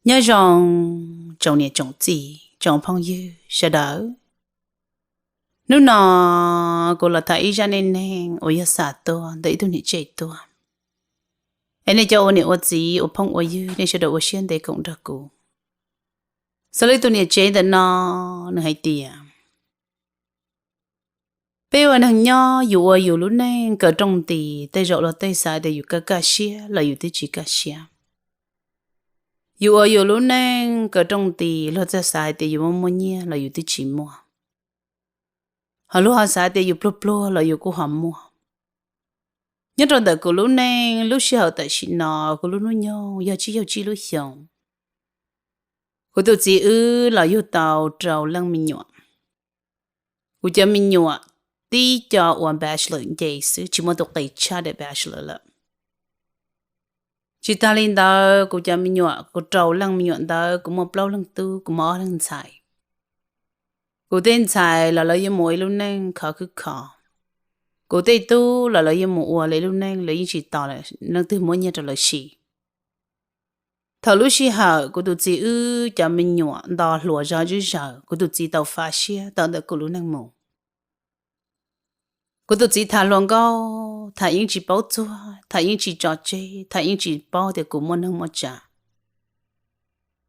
Nyob zoo tsoom niam tsoom txiv tsoom phooj ywg sawv daws. Hnub no kuv los tham ib zaj neej neeg uas yog xa tuaj ntawm ib tug niam tsev tuaj. Es nej cov ua niam ua txiv ua phooj ua ywg nej sawv daws ua siab ntev koom nrog kuv. Xws li tus niam tsev ntawm no, nws hais tias, peb ua neeg nyob yus ua yus lub neej kaw rooj nti, tej zaum luag tej xav tias yus kaj kaj siab los yus twb tsis kaj siab. Yus ua yus lub neej kaw rooj nti, luag txawj xav hais tias yus muaj muaj nyiaj los yus twb tsis muaj, ho luag ho xav tias yus pluag pluag los yus kuj ho muaj. Nyob rau ntawm kuv lub neej lub sij hawm tam sim no, kuv lub hnub nyoog yog tsib caug tsib lub xyoos. Kuv tus txiv wb los yug tau rau leej me nyuam. Kuv cov me nyuam tib co uas bachelor nce xwb, tsis muaj tus qis tshaj daim bachelor lawm. Tsis tas li ntawd, kuv cov me nyuam, kuv rau leej me nyuam ntawd kuv muaj plaub leeg tub, kuv muaj ob leeg ntxhais. Kuv tej ntxhais los lawv yeej mus ua ib lub neej khov khwb kho. Kuv tej tub los lawv yeej mus ua lawv ib lub neej, lawv yeej tsis tos leej twg muab nyiaj rau lawv siv. Thaum lub sij hawm kuv tus txiv wb cov me nyuam nto hluas zog zib zaws, kuv tus txiv tau fa siab tau ntawm kuv lub neej mus. Kuv tus txiv tham hluas nkauj, tham yeej tsis paub txuag, tham yeej tsis tso tseg, tham yeej tsis paub tias kuv muaj neej muaj tsav.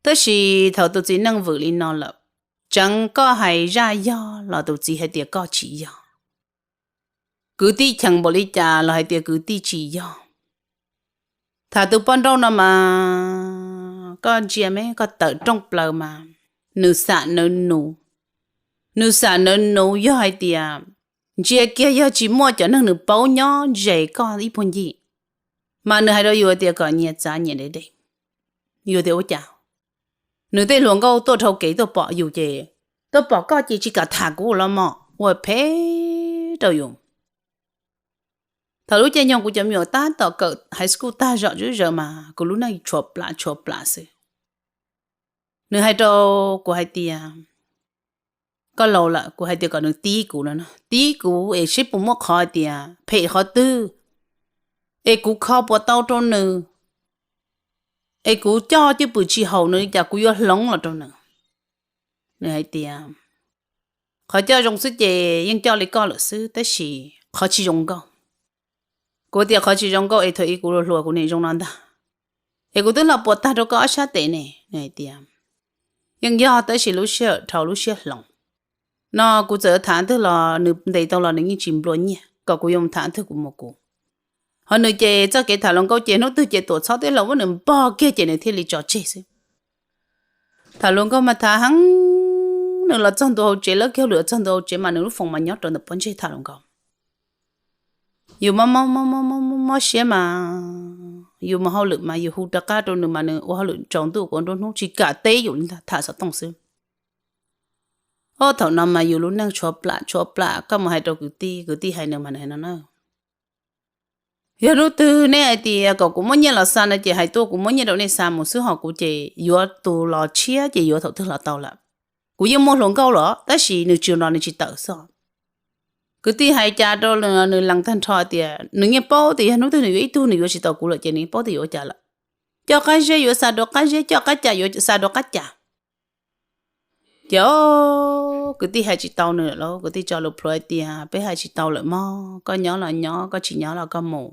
Tab sis thaum tus txiv neej vwm li no lawm, tseev koj hais zaj yog los tus txiv hais tias koj tsis yog. Kwv tij cheem npaum li cas los hais tias kwv tij tsis yog. Tham tus poj nrauj no mas koj ntsia me koj tawm rooj plaws mas nws xam nawv nus. Nws xam nawv nus yog hais tias ntsia kiag yog tsis muaj cov neeg nws paub nyob ze koj ib puag ncig, mas nws hais rau yus tias kom nyias txav nyias deb deb. Yus tias ua cas? Nws tej hluas nkauj tuaj dhau kev tuaj pom yus ces, tuaj pom koj ces tsis kam tham kuv los mog, ua phem rau yus. Thaum lub caij nyoog kuv cov me nyuam tab tom kawm high school tag zom zuj zaws mas kuv lub neej tshuav plam tshuav plam xwb. Nws hais rau kuv hais tias, koj laus lawm, kuv hais tias kom nws tib kuv no, tib kuv es seb puas muaj qhov hais tias phem qhov twg, es kuv kho puas tau rau nws, es kuv coj cwj pwm tsis haum nws li cas kuv yuav hloov los rau nws. Nws hais tias, qhov coj zoo xwb ces yeej coj li koj lawm xwb, tab sis qhov tsis zoo nkauj. Kuv tias qhov tsis zoo nkauj es thaum ub kuv hluas hluas kuv niam zoo no ntag, es kuv twb los puas tag rau koj ob sab tes ne. Nws hais tias, yeej yog, tab sis lub sij hawm dhau lub siab hloov. No kuv txawm tham twg los nws ntes tau los nws yeej tsis nplua nyiaj, kom kuv yuav mus tham twg kuv mus kuv. Ho nws ces txoj kev tham hluas nkauj ces hnub twg ces tuam txhob teb laus muab nws npog kiag ces nws thiaj li tso tseg xwb. Tham hluas nkauj mas tham heev, nws los txog ntua hauv tsev, lawv kiag lwm txog ntua hauv tsev mas nws lub foos mas nyob rau ntawm pob ntseg tham hluas nkauj. Yus mob mob mob siab mas yus mus hauj lwm mas yus hu rov qab rau nws mas nws ua hauj lwm tsaus ntuj kuv nruab hnub tsis kam teb yus li ntag, tham xov tooj xwb. Ob thaum no mas yus lub neej tshuav plam tshuav plam, koj mus hais rau kwv tij, kwv tij hais nws mas nws hais no na, yog hnub twg neb hais tias kom kuv muab nyiaj los xa no ces hais tuaj kuv muab nyiaj rau nej xa mus xwb, ho kuv ces yuav tus los tshiab ces yuav thaum twg los tau lawm. Kuv yeej muaj hluas nkauj los tab sis nws tsis los nws tsis tawm xwb. Kwv tij hais cas rau nws lees tag nrho tias nws yeej paub tias yog hnub twg nws yuav ib tug nws yuav tsis tau kuv lawm ces nws yeej paub tias yuav ua cas lawm. Coj qab zeb yuav xa rau qab zeb, coj qab cam yuav xa rau qab cam. Ces kwv tij hais tsis tau nws lawm, kwv tij tso lus plhuav hais tias peb hais tsis tau lawm mog, koj nyob los nyob, koj tsis nyob los koj mus.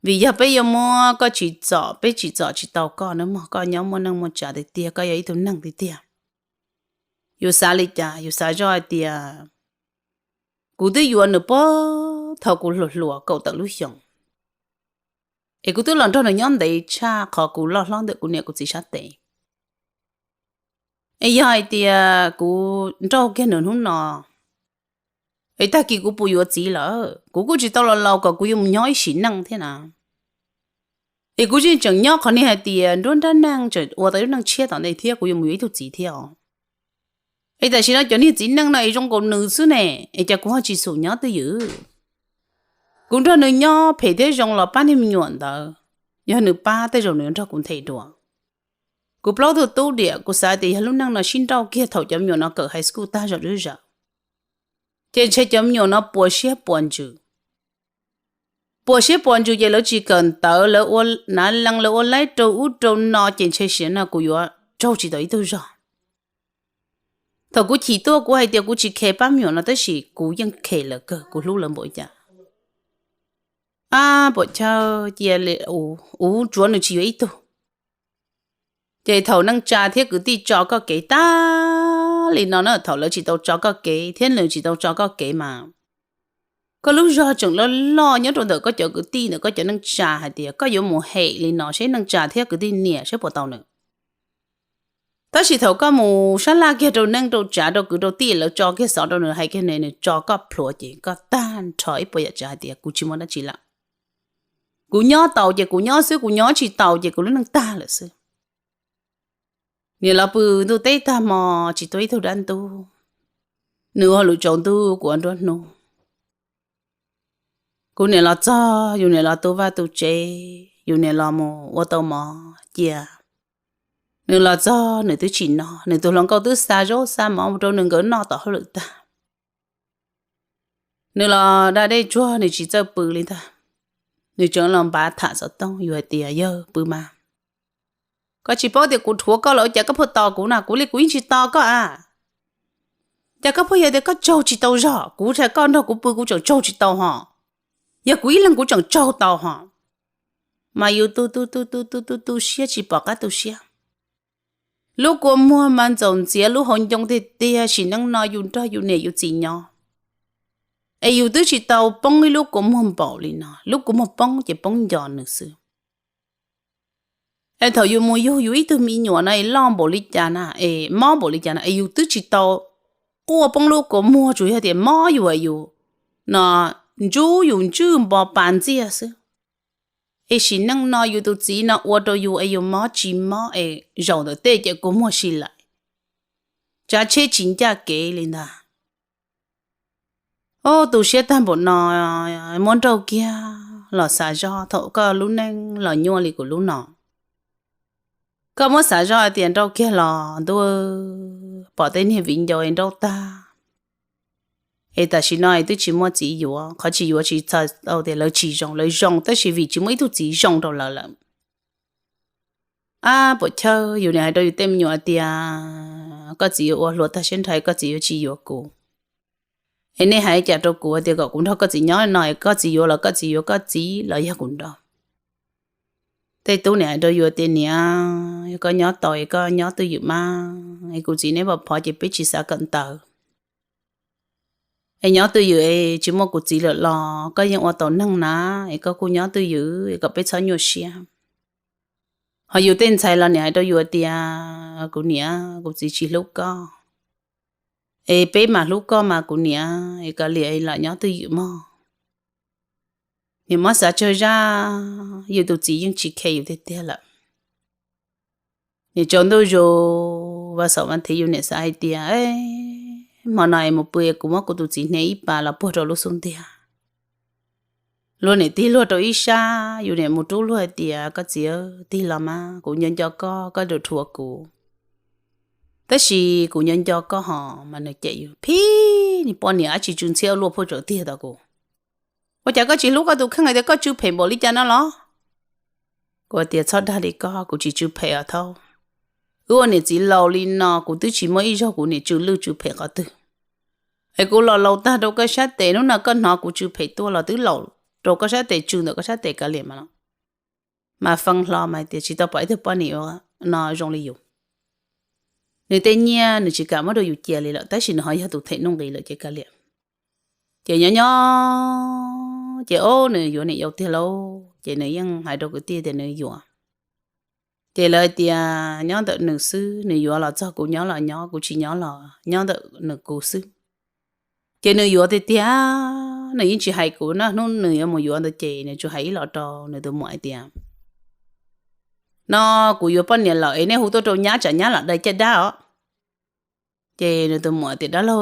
Vim yog peb yuav muab koj tsim txom, peb tsim txom tsis tau koj na mog, koj nyob muaj neej muaj tsav tiag tiag, koj yog ib tug neeg tiag tiag. Yus xav li cas? Yus xav zoj hais tias kuv twb yuav nws puag thaum kuv hluas hluas kaum tawm lub xyoos, es kuv twb los nrog nws nyob ntev tshaj qhov kuv loj hlob ntawm kuv niam kuv txiv sab tes. Es yog hais tias kuv nrauj kiag nws hnub no, es tag kis kuv puas yuav txiv lawm? Kuv kuj tsis tau los laus kom kuv yuav mus nyob ib sim neej thiab na. Es kuv yeej tseem nyob qhov niag hais tias nruab nrab neej tseem ua tau ib lub neej tshiab tom ntej thiab kuv yuav mus yuav ib tug txiv thiab os. Es tam sim no cov niag txiv neej no es zoo nkaus nws xwb ne, es cas kuv ho tsis xum nyob twj ywm? Kuv nrog nws nyob phem thiab zoo los pab niag me nyuam ntawd, yog nws pab tej zaum nws nrog kuv nthe dua. Kuv plaub tug tub diam, kuv xav tias yog lub neej no sib nrauj kiag thaum cov me nyuam no kawm high school tag zom zuj zaws, ces ntshe cov me nyuam no puas siab puas ntsws, puas siab puas ntsws ces lawv tsis kawm ntawv, lawv ua nav lees, lawv ua laib rau ub rau no ces ntshe sim no kuv yuav raug tsis tau ib tug zog. Thaum kuv chim tuaj kuv hais tias kuv tsis khes pab me nyuam no tab sis kuv yeej khes lawv kawg, kuv hlub lawv npaum cas. Ab, puas chawj cia li, ub, tsuav nws tsis yuav ib tug. Ces thaum neej tsa thiab kwv tij tso koj kev tag li no na, thaum lawv tsis tau tso koj kev thiab nws tsis tau tso koj kev mas koj lub zog tseem loj loj nyob rau ntawm koj cov kwv tij, ntawm koj cov neej tsa hais tias koj yuav mus hem li no seb neej tsa thiab kwv tij niam seb puas tau nws. Tab sis thaum koj mus sab laj kiag rau neej rau tsav rau kwv rau tij lawv tso kiag xov rau nws hais kiag nws, nws tso koj plhuav ces koj tag nrho ib puas yam tsav hais tias kuv tsis muaj dab tsi lawm. Kuv nyob tau ces kuv nyob xwb, kuv nyob tsis tau ces kuv lub neej tag lawm xwb. Niam los pw ntuj teb tag hmo tsis tuaj ib tug dab ntub. Nws ua lus tsaus ntuj kuv ua nruab hnub. Kuv niam los txog yus niam los tu vaj tu tsev, yus niam los mus ua tau mov cia. Nws los txog nws twb tsis noj, nws tus hluas nkauj twb xa zaub xa mov mus rau nws nkawd noj tom hauj lwm tag. Nws los da dej tsuag nws tsis txawj pw li ntag. Nws tseem los npav tham xov tooj, yus hais tias yawg pw mas, koj tsis paub tias kuv dhuav koj los ua cas koj pheej tos kuv na, kuv li kuv yeej tsis tos koj a. Cas koj pheej yog tias koj tsaug tsis tau zog, kuv thaum koj nrog kuv pw kuv tseem tsaug tsis tau hos. Yog kuv ib leeg kuv tseem tsaug tau hos. Mas yus tu tu tu tu tu tu tu siab tsis pom qab tu siab. Lub kua muag mas ntxaum ntxiav lub hauv ncoo tiag tiag, sim neej no yus nrog yus niam yus txiv nyob, es yus twb tsis tau poob ib lub kua muag npaum li no, lub kua muag poob ces poob nco nws xwb. Es thaum yus mus yug yus ib tug me nyuam no es loj npaum li cas na, es mob npaum li cas na, es yus twb tsis tau quaj poob lub kua muag, tsuas yog tias mob yus es yus no ntsub yus ntswj npo pa ntxiag xwb. Es sim neej no yus tus txiv no ua rau yus es yus mob tsis mob es zaum ntawm tej ces kua muag si lawm, tsav tsheb tsis ncaj kev li ntag. Ub, tu siab tag npaum no, muab nrauj kiag los xav zog thaum koj lub neej los nyuaj li kuv lub no. Koj muab xav zog hais tias nrauj kiag los ntuj, pom tej niag viv ncaus es nrauj tag. Es tam sim no es twb tsis muaj txiv yuav, qhov tsis yuav tsis txhais tau tias lawv tsis zoo, lawv zoo tab sis vim tsis muaj ib tug txiv zoo rau lawv lawm. Ab, puas chawj, yus niam hais rau yus tej me nyuam hais tias koj txiv yuav ua hluas tag siab nrhais, koj txiv yuav tsis yuav kuv. Es nej hais cas rau kuv tias kom kuv nrog koj txiv nyob no, es koj txiv yuav los koj txiv yuav koj txiv los yog kuv nrog. Tej tub niam hais rau yus tias niam, yog koj nyob tau es koj nyob twj ywm mas, es kuv txiv neb pov phov ces peb tsis xav kawm ntawv. Es nyob twj ywm es tsis muaj kuv txiv lawm los koj yeej ua tau neeg na, es koj kuj nyob twj ywm es kom peb txhob nyuaj siab. Ho yus tej ntxhais los niam hais rau yus tias kuv niam kuv txiv tsis hlub koj, es peb mas hlub koj mas kuv niam, es kav liam lam nyob twj ywm mog. Niam muab xav tsawg zaj, yus tus txiv yeej tsis khe yus tiag tiag lawm. Niam tsaus ntuj zus, vas xaum vas thiv yus niam xav hais tias hmo no es mus pw es kuv muab kuv tus txiv hnia ib pas los puag rau lub xub ntiag. Luag niam tig luag rau ib sab, yus niam mus rub luag hais tias koj txiv, tig los mas kuv nco nco koj, koj dhuav kuv, tab sis kuv nco nco koj hos. Mas nws cem yus phib, niag poj niam dab tsi tsw ntxhiab luaj puag tsaum tiag tau kuv. Ua cas koj tsis hlub koj tus kheej hais tias koj tsw phem npaum li cas no los? Kuv tias txhob dag li koj, kuv tsis tsw phem os thaub. Wb ua niam txiv laus li no kuv twb tsis muaj ib zaug kuv niam tsw lwj tsw phem qhov twg. Es kuv los laus tag rau koj sab tes, hnub no koj hnov kuv tsw phem tuaj los twb laus rau koj sab tes, tsw ntawm koj sab tes kav liam mas los. Mas fee hlo mas tias tsis tau pom ib tug poj niam no zoo li yus. Nws tej nyiaj nws tsis kam muab rau yus cia li lawm tab sis nws ho yog tus them nuj nqis lawm ces kav liam. Ces nyob nyob ces ob nws yuav niam yau tiag lauj, ces nws yeej hais rau kwv tij tias nws yuav. Ces lawv hais tias nyob ntawm nws xwb, nws yuav los txog kuv nyob los nyob, kuv tsis nyob los nyob ntawm nws kuv xwb. Ces nws yuav tiag tiag, nws yeej tsis hais kuv na, hnub nws yuav mus yuav ntawd ces nws tsuas hais ib los rau nws tus muam hais tias no kuv yuav poj niam lawm es nej hu tuaj rau nyab tsam nyab lam dai caj dab os. Ces nws tus muam tias dab laug,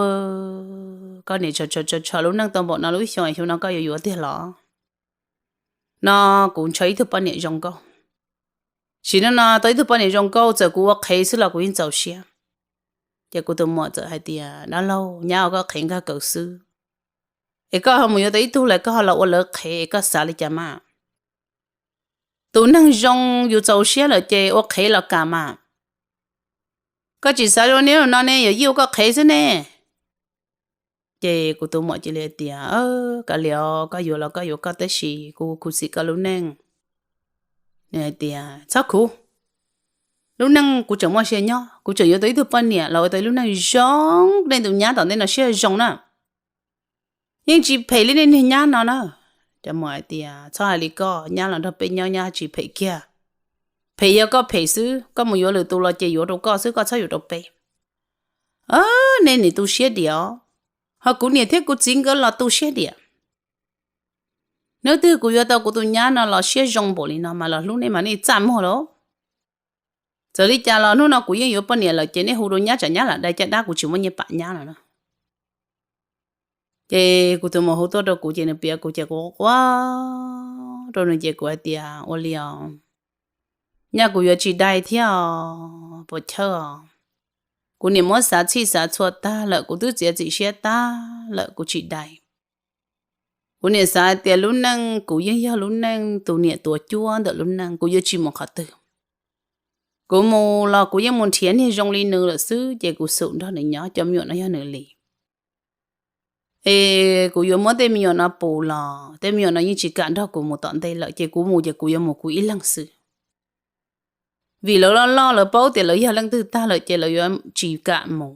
koj niam tsho tsho tsho lub neej tau npaum no lub xyoo xyoo no koj yuav yuav tiag los? No kuv ntshaw ib tug poj niam zoo nkauj. Sim neej no tau ib tug poj niam zoo nkauj txawm kuv ua qhev xwb los kuv yeej txaus siab. Ces kuv tus muam txawm hais tias dab laug, nyab ua koj qhev nkag kaus xwb. Es koj ho mus yuav tau ib tug lawm koj ho los ua lawv qhev es koj xav li cas mas? Tus neeg zoo yus txaus siab lawm ces ua qhev los kam mas. Koj tsis xav zoo niaj no ne, yog yij ua koj qhev xwb ne. Ces kuv tus muam cia li hais tias, Kav liam, koj yuav los koj yuav koj, tab sis kuv khuv xim koj lub neej. Nws hais tias, Txhob khuv, lub neej kuv tseem muaj sia nyob, kuv tseem yuav tau ib tug poj niam los ua tau ib lub neej zoo, nej tus nyab tom ntej no siab zoo na. Yeej tsis phem li nej niag nyab no na. Cov muam hais tias, Txhob hais li koj, nyab los nrog peb nyob nyab tsis phem kiag. Phem yog koj phem xwb, koj mus yuav lwm tus los ces yuav rau koj xwb, koj txhob yuav rau peb. Nej nim tu siab diam, ho kuv niam thiab kuv txiv nkawd los tu siab diam. Hnub twg kuv yuav tau kuv tus nyab no los siab zoo npaum li no mas los hlub nej mas nej txaj muag lauj. Txawm li cas los hnub no kuv yeej yuav poj niam lawm ces nej hu rau nyab tsam nyab lam dai caj dab, kuv tsis muaj nyiaj pam nyab lawm na. Ces kuv tus muam hu tuaj rau kuv ces nws piav kuv ces kuv quaj rau nws ces kuv hais tias, Ua li os, nyaj kuv yuav tsis dai thiab os, puas chawj os. Kuv niam muab xav txhij xav txhua tag lawm, kuv twb txiav txim siab tag lawm, kuv tsis dai. Kuv niam xav hais tias lub neej kuv yeej yog lub neej tus niam tuav cuab ntawm lub neej, kuv yuav tsis mus qhov twg. Kuv mus los kuv yeej mus nrhiav niag zoo li nws lawm xwb, ces kuv xub nrog nws nyob, cov me nyuam no yog nws li. Es kuv yuav muab tej me nyuam no pus los tej me nyuam no yeej tsis kam nrog kuv mus tom ntej lawm, ces kuv mus ces kuv yuav mus kuv ib leeg xwb. Vim lawv loj loj lawv paub tias lawv yog leej twg tag lawm ces lawv yuav tsis kam mus.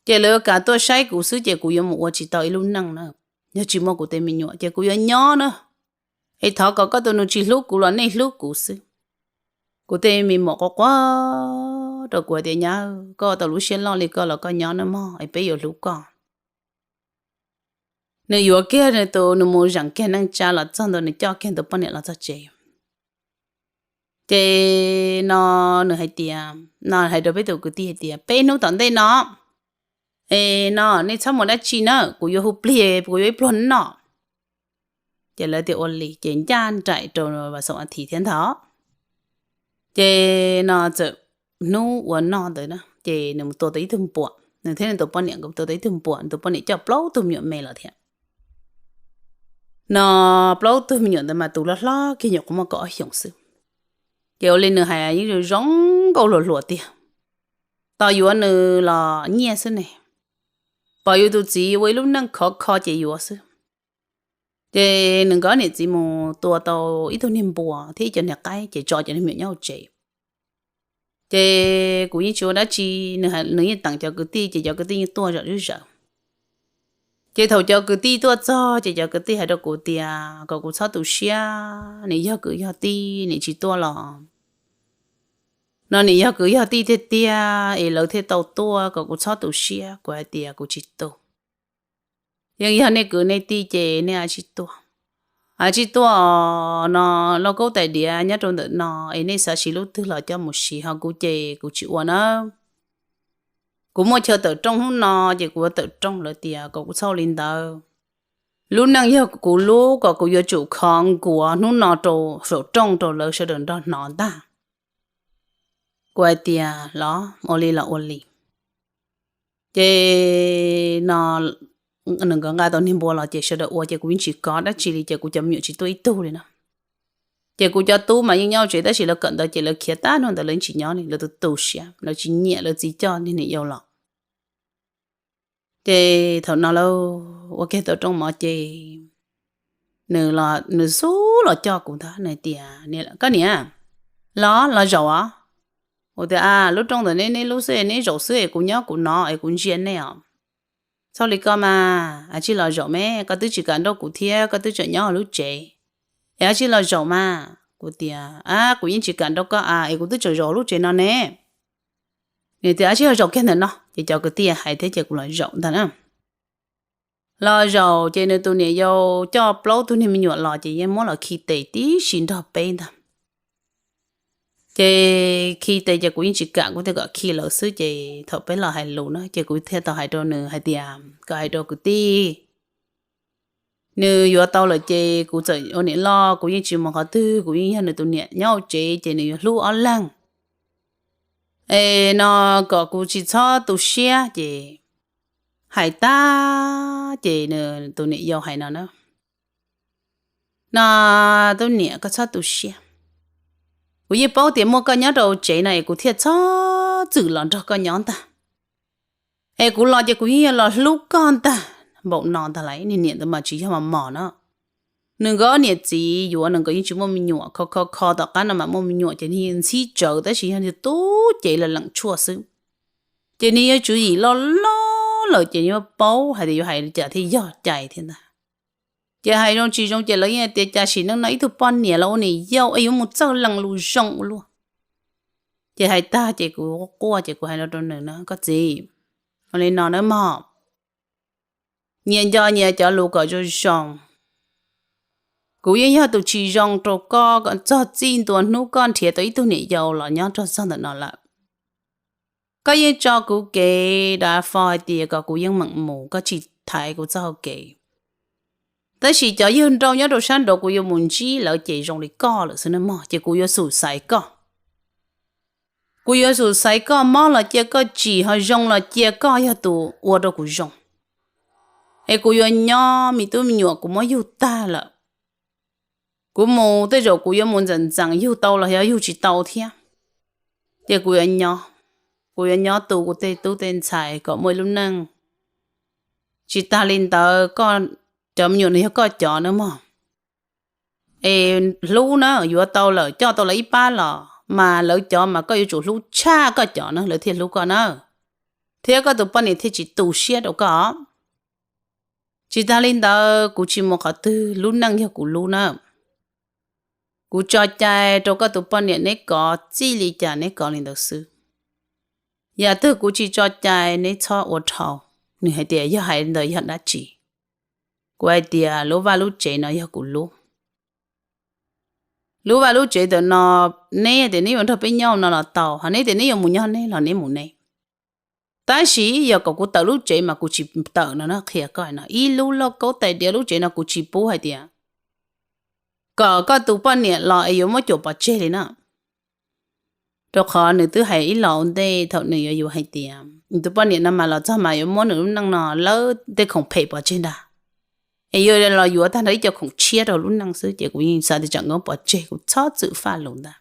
Ces lawv yuav kam tuaj saib kuv xwb ces kuv yuav mus ua tsis tau ib lub neej na. Yog tsis muaj kuv tej me nyuam ces kuv yuav nyob na. Es thov kom koj tus nus tsis hlub kuv los nej hlub kuv xwb. Kuv tej me muam quaj quaj rau kuv hais tias, Nyab, koj tau lub siab loj li koj los koj nyob nawb mog, es peb yuav hlub koj. Nws yuav kiag nws tus, nws mus zeem kiag neej tsa los txog ntua nws coj kiag tus poj niam los txog tsev. Ces no nws hais tias, no hais rau peb tus kwv tij hais tias, Peb hnub tom ntej no, es no nej txhob mus dab tsi na, kuv yuav hu plig, kuv yuav ib pluag noj. Ces lawv tias ua li, ces ncaj nraim rau vas xoom a thiv thiab ntag. Ces no txawm hnub ua noj ntawd na, ces nws mus tua tau ib tug npua, nws thiab nws tus poj niam nkawd tua tau ib tug npua, nws tus poj niam coj plaub tug me nyuam me los thiab. No plaub tug me nyuam ntawd mas tus loj hlob kiag nyuam qhuav muaj kaum ob xyoos xwb. Ces ua li nws hais yeej zoo zoo nkauj hluas hluas tiag. Tos yuav nws los nyiaj xwb ne. Pom yus tus txiv ua ib lub neej khov kho ces yuav xwb. Ces nws nkawd niam txiv mus tua tau ib tug niag npua thiab ib co niag qaib ces tso cov niag me nyuam nyob hauv tsev. Ces kuv yeej tsis ua dab tsi, nws yeej teem cov kwv tij ces cov kwv tij yeej tuaj zom zaws zaws. Ces thaum cov kwv tij tuaj txog ces cov kwv tij hais rau kuv tias kom kuv txhob tu siab, nim yog kwv yog tij nim tsis tuaj los no, nim yog kwv yog tij tiag tiag es lawv thiaj tau tuaj, kom kuv txhob tu siab. Kuv hais tias kuv tsis tu. Yeej yog nej kwv nej tij ces nej a tsij tuaj, a tsij tuaj no, lauj kaub tais diav nyob rau ntawm no es nej xav siv lub twg los coj mus siv, ho kuv ces kuv tsis ua na. Kuv muaj chaw tawm rooj hnub no ces kuv yuav tawm rooj, lawv tias kom kuv txhob ua li ntawd. Lub neej yog kuv lub, kom kuv yuav tsum kho nkuas hnub no rau saum rooj rau lawv sawv daws nrog hnov ntag. Kuv hais tias los ua li los ua li. Ces no nws nkawd nqa tau niag npua los ces sawv daws ua ces kuv yeej tsis kov dab tsi li ces kuv cov me nyuam tsis tuaj ib tug li no. Ces kuv cov tub mas yeej nyob tsev tab sis lawv kawm ntawv ces lawv khiav tag nrho ntawd, lawv yeej tsis nyob li, lawv tus tu siab, lawv tsis nyiam lawv txiv coj niag niam yau los. Ces thaum no lawv ua kiag tau rooj mov ces nws, nws xub los coj kuv ntag, nws tias, Koj niam, los los zaum os. Kuv tias, A, lub rooj ntawm neb, neb lub xwb, neb zaum xwb es kuv nyob kuv no es kuv ntsia nej os. Txhob li koj mas, a tsij los zaum me, koj twb tsis kam nrauj kuv thiab koj twb tseem nyob hauv lub tsev, es a tsij los zaum mas. Kuv tias, A, kuv yeej tsis kam nrauj koj a, es kuv twb tseem zaum hauv lub tsev no ne. Nws tias, A, tsij los zaum kiag ntawm no. Ces cov kwv tij hais thiab ces kuv los zaum ntag na. Los zaum ces nws tus niam yau coj plaub tug niag me nyuam los ces yeej muab los khi tes tib si nrog peb ntag. Ces khi tes ces kuv yeej tsis kam, kuv thiaj kom khi lawv xwb. Ces thaum peb los hais lus na ces kuv thiaj tau hais rau nws hais tias, Koj hais rau kwv tij, nws yuav tau lawm ces kuv txawm ua niam loj kuv yeej tsis mus qhov twg, kuv yeej yog nws tus niam nyob hauv tsev ces nws yuav hlub ob leeg. Es no kom kuv tsis txhob tu siab ces Hais tag ces nws tus niam yau hais no na: No, tub niam, koj txhob tu siab. Kuv yeej paub tias muaj koj nyob rau tsev no es kuv thiaj txhob txwm los nrog koj nyob ntag. Es kuv los ces kuv yeej yog los hlub koj ntag. Npaum no ntag lawm, niag niam ntawd mas tsis yog mos mos na. Nws nkawd niam txiv yuav nws nkawd yeej tsis muaj me nyuam, kho kho kho tom qab no mas muaj me nyuam ces nws yeej ntxhib tsawv, tab sis yog nws tub cev los leem tshuaj xwb. Ces nws yuav tswv yim loj loj lawm ces yuav paub hais tias yuav hais li cas thiaj yog cai thiab ntag. Ces hais zoo tsis zoo ces lawv yeej tias cas sim neej no ib tug poj niam los ua niam yau es yuav mus txawj lees lus zoo ua luaj. Ces hais tag ces kuv quaj ces kuv hais no rau nws na: Koj txiv, ua li no nawb mog, nyias nco nyias cov lus kom zoo zoo. Kuv yeej yog tus tsis zoo rau koj kom txog txij ntua hnub koj nrhiav tau ib tug niam yau los nyob rau txog ntawm no lawm. Koj yeej tso kuv kev dav fo hais tias kom kuv yeej meem mus, koj tsis thaiv kuv txoj hau kev. Tab sis cov yawg nraug nyob rau sab nraud kuv yuav mus ntsib lawv ces zoo li koj lawm xwb na mog, ces kuv yuav xub xaiv koj. Kuv yuav xub xaiv koj, mob los cia koj tsim, ho zoo los cia koj yog tus ua rau kuv zoo. Es kuv yuav nyob, me tub me nyuam kuv muab yug tag lawm. Kuv mus tej zaum kuv yuav mus ntxeem ntxeem yug tau los yog yug tsis tau thiab. Ces kuv yuav nyob, kuv yuav nyob tu kuv tej tub tej ntxhais kom muaj ib lub neej. Tsis tas li ntawd, cov me nyuam no yog koj cov na mog. Es hlub na, yuav tau lawm coj tau lawv ib pab los mas lawv cov mas koj yuav tsum hlub tshaj koj cov na lawv thiaj hlub koj na, thiab koj tus poj niam thiaj tsis tu siab rau koj. Tsis tas li ntawd, kuv tsis mus qhov twg, lub neej yog kuv lub na. Kuv tso cai rau koj tus poj niam, neb kov txij li cas neb kov li ntawd xwb. Yam twg kuv tsis tso cai neb txhob ua dhau. Nws hais tias yog hais li ntawd yog dab tsi? Kuv hais tias lub vaj lub tsev no yog kuv lub. Lub vaj lub tsev ntawm no, neb tias neb yuav nrog peb nyob no los tau, ho neb tias neb yuav mus nyob neb los neb mus neb. Tab sis yog kom kuv tawm lub tsev mas kuv tsis tawm no na, qhia koj no, ib lub lauj kaub tais diav lub tsev no kuv tsis pub hais tias kom koj tus poj niam los es yuav muab cuam pov tseg li na. Rau qhov nws twb hais ib los ua ntej thaum nws yuav yuav hais tias nws tus poj niam no mas los txog mas yuav muab nws lub neej no lawb tej khoom phem pov tseg ntag, es yuav los yuav tag nrho ib co khoom tshiab rau lub neej xwb, ces kuv yeej xav tias tsam nkawd pov tseg kuv txhob txwm faj lus ntag.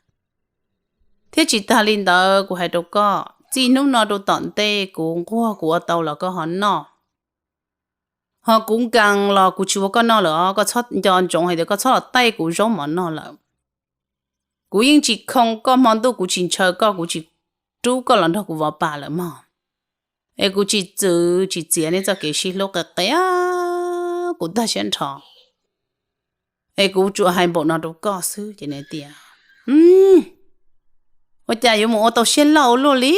Thiab tsis tas li ntawd kuv hais rau koj, txij hnub no rau tom ntej kuv nquag kuv ua tau los koj ho noj, ho kuv nkees los kuv tsis ua koj noj lawm os, koj txhob nco ntsoov hais tias koj txhob los taij kuv zaub mov noj lawm. Kuv yeej tsis khoo koj hmo ntuj, kuv tsis ntshaw koj, kuv tsis rub koj los nrog kuv vov pas lawm mog. Es kuv tsis txwv tsis txiav nej txoj kev sib hlub, qias qias kuv tag siab nrho. Es kuv tsuas hais npaum no rau koj xwb ces nws tias, ua cas yuav mus ua tau siab loj ua luaj li,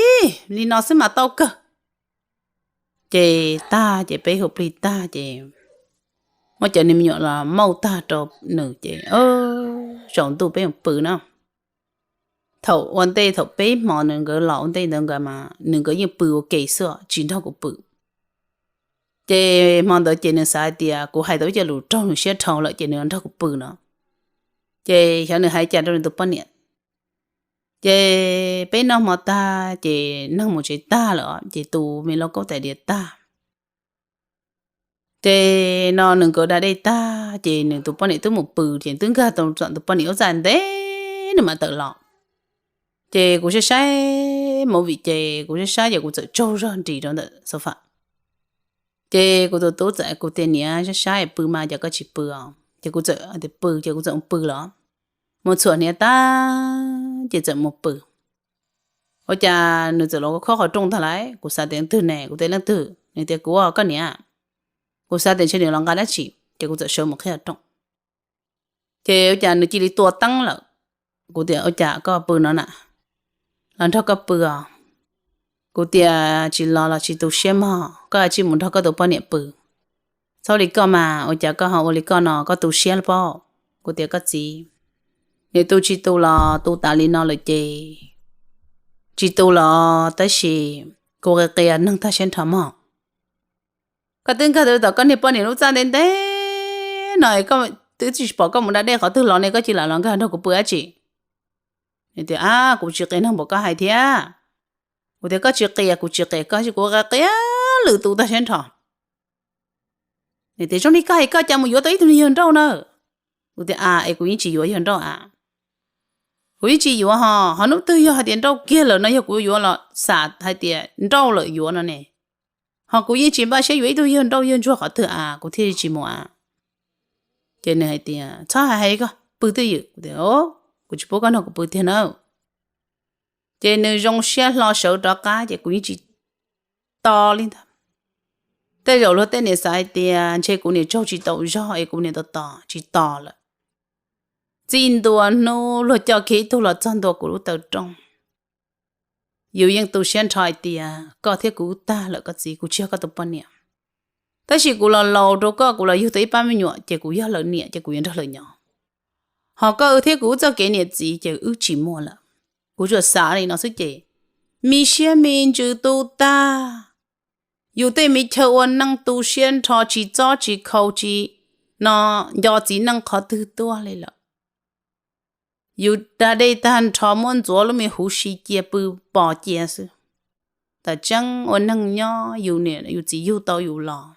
li no xwb mas tau kawg. Ces tag ces peb hu plig tag ces muab cov niag me nyuam los mauj tag rau nws ces zaum ntuj peb mus pw na. Thaum ua ntej thaum peb hmo nws nkawd los ua ntej ntawd nkawd mas nws nkawd yeej pw ua ke xwb tsis nrog kuv pw. Ces hmo ntawd ces nws xav hais tias kuv hais tau ib co lus raug nws siab dhau lawm ces nws nrog kuv pw no. Ces xyov nws hais cas rau nws tus poj niam. Ces peb noj hmo tag ces neeg mus tsev tag lawm ces tu me lauj kaub tais diav tag. Ces no nws nkawd da dej tag ces nws tus poj niam twb mus pw ces twb nkag tau tom tus poj niam lub txaj ntev nws mam tawm los. Ces kuv saib saib movie ces kuv saib saib ces kuv txawm tsaug zog nris rau ntawm sofa. Ces kuv tus tub txawm kuv tias niam saib saib pw mas cas koj tsis pw os. Ces kuv txawm tias pw ces kuv txawm mus pw los. Mus txhuam hniav tag ces txawm mus pw. Ua cas nws txawm los khob qhov rooj ntag lauj, kuv xav tias leej twg ne, kuv tias leej twg, nws tias kuv koj niam. Kuv xav tias ntshe nws los nqa dab tsi ces kuv txawm sawv mus qhib qhov rooj. Ces ua cas nws cia li tua teeb lawm. Kuv tias ua cas koj pw no na, los nrog koj pw os. Kuv tias tsis los los tsis tu siab mog, koj tsij mus nrog koj tus poj niam pw. Txhob li koj mas, ua cas koj ho ua li koj no, koj tu siab los pob? Kuv tias koj txiv, nws tu tsis tu los tu tas li no lawm ces tsis tu los tab sis kuv qias qias neeg tag siab nrho mog. Koj twb nkag tau tom koj niag poj niam lub txaj ntev ntev no, koj twb tsis pom koj mus da dej qhov twg los ne, koj cia li los nkag nrog kuv pw dab tsi? Nws tias ab, kuv tsis qias neeg npaum koj hais thiab. Kuv tias koj tsis qias, kuv tsis qias koj, kuv qias qias lwm tus tag siab nrho. Nws tias, Zoo li koj es koj cas mus yuav tau ib tug niag yawg nrauj na? Kuv tias, A, es kuv yeej tsis yuav yawg nrauj a. Kuv yeej tsis yuav hos, hos hnub twg yog hais tias nrauj kiag lawm no yog kuv yuav los xam hais tias nrauj lawm yuav no ne. Hos kuv yeej tsis npaj siab yuav ib tug yawg nrauj yawg ntsuag qhov twg a, kuv thiaj tsis mus a. Ces nws hais tias, Txhob hais hais li koj, pw twj ywm. Kuv tias, Kuv tsis pub koj nrog kuv pw tiag na. Ces nws zoo siab hlo sawv rov qab ces kuv yeej tsis tos li ntag. Tej zaum luag tej niam xav hais tias ntshe kuv niam tsaug tsis tau zog es kuv niam tos tos tsis tos lawm. Txij ntua hnub luag coj kiag ib tug los txog ntua kuv lub taw rooj, yus yeej tu siab nrho hais tias koj thiab kuv tag lawm koj txiv, kuv tsis yog koj tus poj niam. Tab sis kuv los laus rau koj, kuv los yug tau ib pab me nyuam ces kuv yog lawv niam ces kuv yuav nrog lawv nyob. Hos koj thiab kuv txoj kev niam txiv ces wb tsis muaj lawm. Kuv tsuas xav li no xwb ces me siab me ntsws tu tag. Yus tej me chaw ua neej tu siab nrho tsis txob tsis khau tsis no nco txiv neej qhov twg tuaj li lawm. Yus da dej tag nrho muab ntxuav lub me huv si cia pw pos cia xwb. Tam tseeb ua neeg nyob yus niam yus txiv yug tau yus los,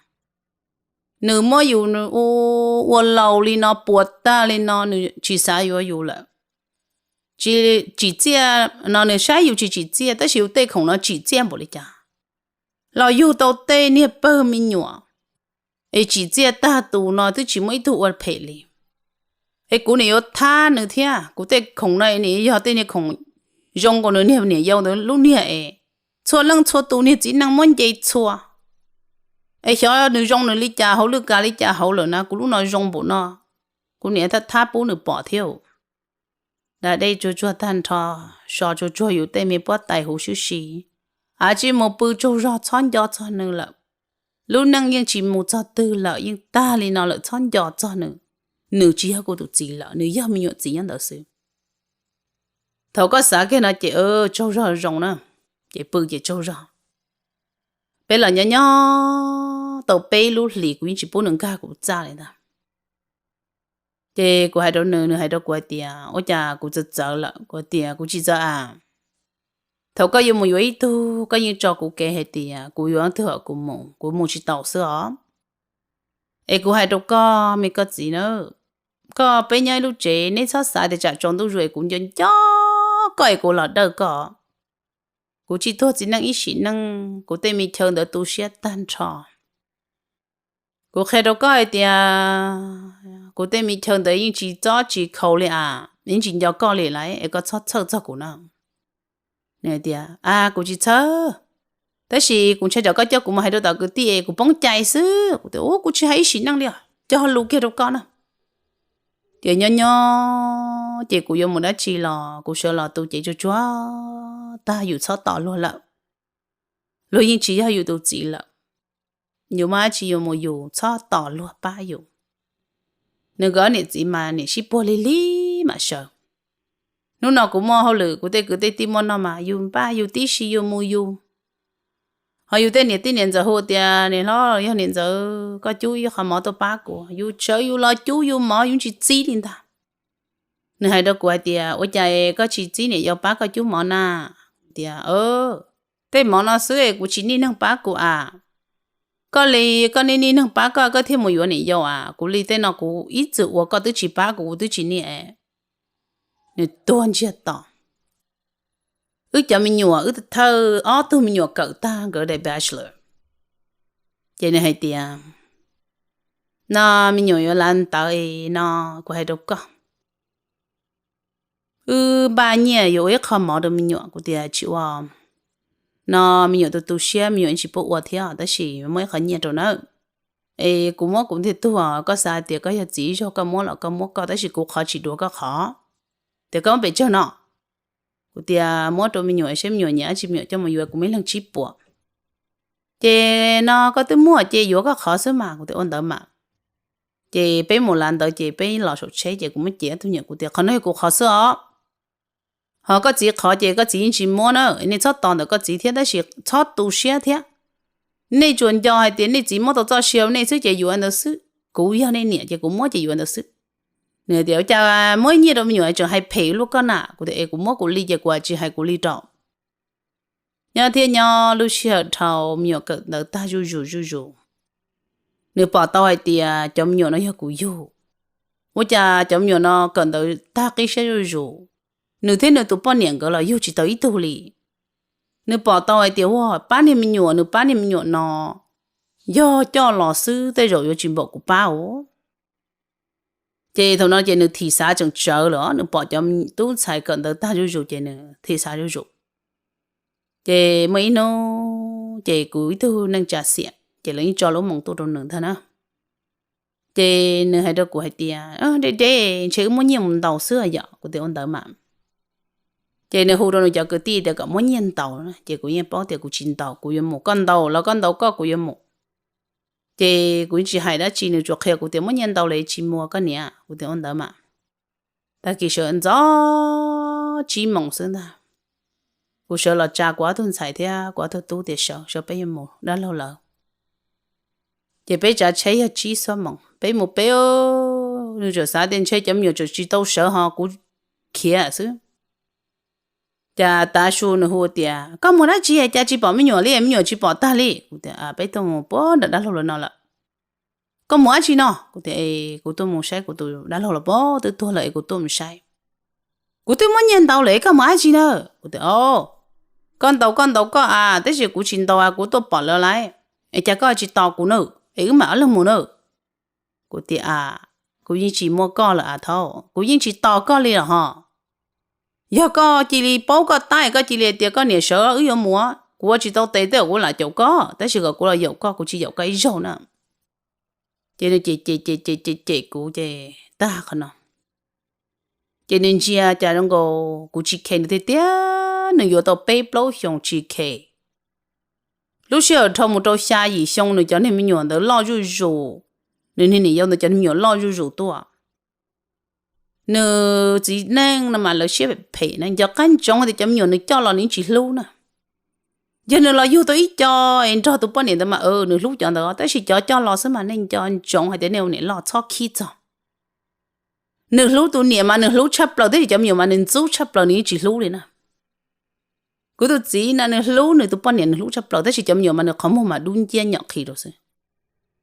nws muab yus ua laus li no puas tag li no nws tsis xav yuav yus lawm. Tsis tsim txiaj no nws saib yus tsis tsim txiaj tab sis yus tej khoom no tsim txiaj npaum li cas. Los yug tau tej niag pawg me nyuam es tsim txiaj tag tus no twb tsis muaj ib tug ua phem li. Es kuv niam yuav thab nws thiab, kuv tej khoom no nim yog tej niag khoom zoo nkaus nws niag niam yau ntawd lub niag es txhua leej txhua tus niag txiv neej muab nce txhua. Es xyov nws zoo nws li cas hauv lwj kav li cas hauv lawm na, kuv lub no zoo npaum no, kuv niam thab thab pub nws pom thiab. Da dej tsuag tsuag tag nrho, so tsuag tsuag yus tej me pob tais huv sib si, av tsis mus pw tsaug zog txhob nco txog nws lawm. Lub neej yeej tsis mus txog twg lawm, yeej tag li no lawm txhob nco txog nws. Nws tsis yog kuv tus txiv lawm, nws yog me nyuam txiv nyob ntawd xwb. Thaum koj xav kiag no ces tsaug zog zoo na, ces pw ces tsaug zog. Peb los nyob nyob tau peb lub hlis kuv yeej tsis pub nws nkag kuv txaj li ntag. Ces kuv hais rau nws, nws hais rau kuv hais tias ua cas kuv txawv txawv lawm, kuv tias kuv tsis txawv a. Thaum koj yuav mus yuav ib tug koj yeej tso kuv kev hais tias kuv yuav leej twg kuv mus, kuv mus tsis tau xwb os. Es kuv hais rau koj me koj txiv na, koj peb nyob ib lub tsev neb txhob xav tias tsam tsaus ntuj zus es kuv nco nco koj es kuv los dawj koj. Kuv tsis tuag txiv neej ib sim neej, kuv tej me chaw ntawd tu siab tag nrho. Kuv qhia rau koj hais tias kuv tej me chaw ntawd yeej tsis txob tsis khau li a, yeej tsis nco koj li lawm es koj txhob txhawj txog kuv na. Nws tias a kuv tsis txhawj, tab sis kuv ntshai tsam koj coj kuv mus hais rau tom kwv tij es kuv poob cai xwb. Kuv tias u kuv tsis hais ib sim neej li os, cog lus kiag rau koj na. Ces nyob nyob ces kuv yuav mus dab tsi los kuv sawv los tu cev tsuag tsuag tag, yus txhob tos luag lawm. Luag yeej tsis yog yus tus txiv lawm. Yus muaj dab tsi yuav mus yus txhob tos luag pab yus. Nws nkawd niam txiv mas niam sib puag lig lig mam sawv. Hnub no kuv muaj hauj lwm, kuv tej kwv tej tij muaj noj mas yus npaj yus tib si yus mus yus. Ho yus tej niam tij niam ntxawm hu tias niam hlob yog niam ntxawm koj cub ib qho mov tuaj pab kuv, yus sawv yus los cub yus mov yus tsis txib li ntag. Nws hais rau kuv hais tias ua cas koj tsis txib niam yau pab koj cub mov na? Tias tej mov no xwb kuv tsis niaj neeg pab kuv a. Koj li koj niaj niaj neeg pab koj, koj thiaj mus yuav niam yau a, kuv li tej no kuv ib txwm uas koj twb tsis pab kuv, kuv twb tsis niaj. Nws tuag ntsiag to. Wb cov me nyuam, wb thawj ob tug me nyuam kawm tag nkawd daim bachelor, ces nws hais tias no me nyuam yuav lav ntawv no, kuv hais rau koj, wb npaj nyiaj yuav ua ib qho mov rau me nyuam. Kuv tias tsis ua, no me nyuam tu tu siab, me nyuam tsis pub ua thiab tab sis muab ib qho nyiaj rau nawb. Es kuv muab kuv ntiag tug, koj xav hais tias koj yog txiv ib zaug koj muab los koj muab koj, tab sis kuv qhov tsis dua koj qhov. Tias koj muab pes tsawg no? Kuv tias muab rau me nyuam saib me nyuam nyiam dab tsi me nyuam coj mus yuav, kuv muaj ib leeg tsib puas. Ces no koj twb muaj ces yuav koj qhov xwb mas. Kuv tias ua ntawd mas. Ces peb mus lav ntawv ces peb los saum tsheb ces kuv muab cev ob tug nyuam, kuv tias qhov no yog kuv qhov xwb os. Ho koj txiv qhov ces koj txiv yeej tsis muab na, nej txhob tos ntawm koj txiv thiab tab sis txhob tu siab thiab. Nej tsuas nco hais tias nej txiv muab tau txoj sia nej xwb ces yuav ntawd xwb, kuv yog nej niam ces kuv muab ces yuav ntawd xwb. Nws tias ua cas muab nyiaj rau me nyuam tseem hais phem luaj koj na? Kuv tias es kuv muab kuv li ces kuv tsis hais kuv li rau. Nyob thiab nyob lub sij hawm dhau me nyuam kawm ntawv tag zuj zus zuj zus, Nws pom tau hais tias cov me nyuam no yog kuv yug. Ua cas cov me nyuam no kawm ntawv tag qib siab zuj zus, nws thiab nws tus poj niam nkawd los yug tsis tau ib tug li. Nws pom tau hais tias ua pab niag me nyuam, nws pab niag me nyuam no yog coj los xwb tej zaum yuav tsis npaum kuv pab os. Ces thaum no ces nws thim xav tseem tsawv lawm, nws pom cov tub ntxhais kawm ntawv tag zuj zus ces nws thim xav zuj zus. Ces muaj ib hnub ces kuv ib tug neej tsa xiam ces lawv yeej tso lub moos tuaj rau nws ntag na. Ces nws hais rau kuv hais tias, Deb deb, ntshe wb muab nyiaj mus ntaus xwb yom? Kuv tias, Ua ntawd mas. Ces nws hu rau nws cov kwv tij tias kom muab nyiaj ntaus, ces kuv yeej paub tias kuv tsis ntaus, kuv yuav mus, koj ntaus los koj ntaus koj, kuv yuav mus. Ces kuv yeej tsis hais dab tsi, nws tsuas qhia kuv tias muab nyiaj ntaus los tsis muaj, koj niam. Kuv tias, Ua ntawd mas. Tag kis sawv ntxov tsib moos xwb ntag, kuv sawv los tsa kuv ob tug ntxhais thiab kuv ob tug tub tias, Sawv, sawv peb yuav mus dab laug lawv. Ces peb tsav tsheb yog tsib xuab moos, peb mus peb, nws txawm xav tias ntshe cov me nyuam tseem tsis tau sawv ho kuv khiav xwb. Cas tav su nws hu tias, Koj mus dab tsi cas tsis pom me nyuam li, me nyuam tsis pom tag li? Kuv tias, Peb tuaj mus puag nram dab laug lawv no lawm. Koj mus dab tsi no? Kuv tias, Kuv tuaj mus saib kuv tus dab laug los puag twb tuag lawm es kuv tuaj mus saib. Kuv twb muab nyiaj ntaus lawm, koj mus dab tsi na? Kuv tias, Koj ntaus koj ntaus koj a, tab sis kuv tsis ntaus, kuv tuaj pom lawv lawm. Es cas koj tsis tos kuv na, es wb mam ob leeg mus na? Kuv tias, Kuv yeej tsis muaj koj lawm a thaub, kuv yeej tsis tos koj li los ho. Yog koj cia li paub koj tab es koj cia li tias koj niam sawv wb yuav mus, kuv ua tsis tau tes tej zaum kuv lam caum koj, tab sis kom kuv los yaum koj, kuv tsis yaum koj ib zaug na. Ces nws cem cem cem cem cem kuv ces tag qhov no. Ces nws ntsia cas zoo nkaus kuv tsis khes nws tiag tiag, nws yuav tau peb plaub xyoos tsis khes. Lub sij hawm dhau mus rau xya yim xyoo nws cov niag me nyuam ntawd loj zuj zus, nws niag niam yau ntawd cov niag me nyuam loj zuj zus tuaj. Nws txiv neej no mas lawv siab phem na, nco qab ntsoov tias cov me nyuam nws coj los nws yeej tsis hlub na. Yog nws los yug tau ib co es nrog tus poj niam ntawd mas nws hlub cov ntawd, tab sis cov coj los xwb mas nej nco ntsoov hais tias nej ua niam loj txhob khib txog. Nws hlub tus niam mas nws hlub tshaj plaws, tab sis cov me nyuam mas nws ntxub tshaj plaws nws yeej tsis hlub li na. Kuv tus txiv no nws hlub nws tus poj niam nws hlub tshaj plaws, tab sis cov me nyuam mas nws qhov muag mas dub nciab nyom qhis rau xwb.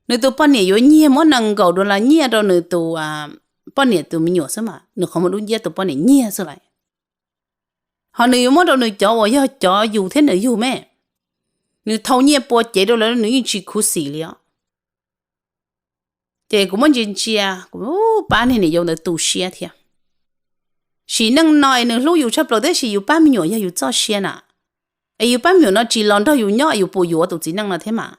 Nws tus poj niam yuav nyiag muab nees nkaum dollar nyiaj rau nws tus poj niam tus me nyuam xwb mas nws qhov muag dub nciab tus poj niam nyiag xwb lawm. Ho nws yuav muab rau nws cov uas yog cov yus thiab nws yug me, nws thau nyiaj pua cev rau lawv nws yeej tsis khuv xim li os. Ces kuv muab ntsia ntsia, kuv pab niag niam yau ntawd tu siab thiab. Sim neej no es nws hlub yus tshaj plaws tab sis yus pab me nyuam yog yus txoj sia na. Es yus pab me nyuam no tsis los nrog yus nyob es yus puas yuav tus txiv neej no thiab mas?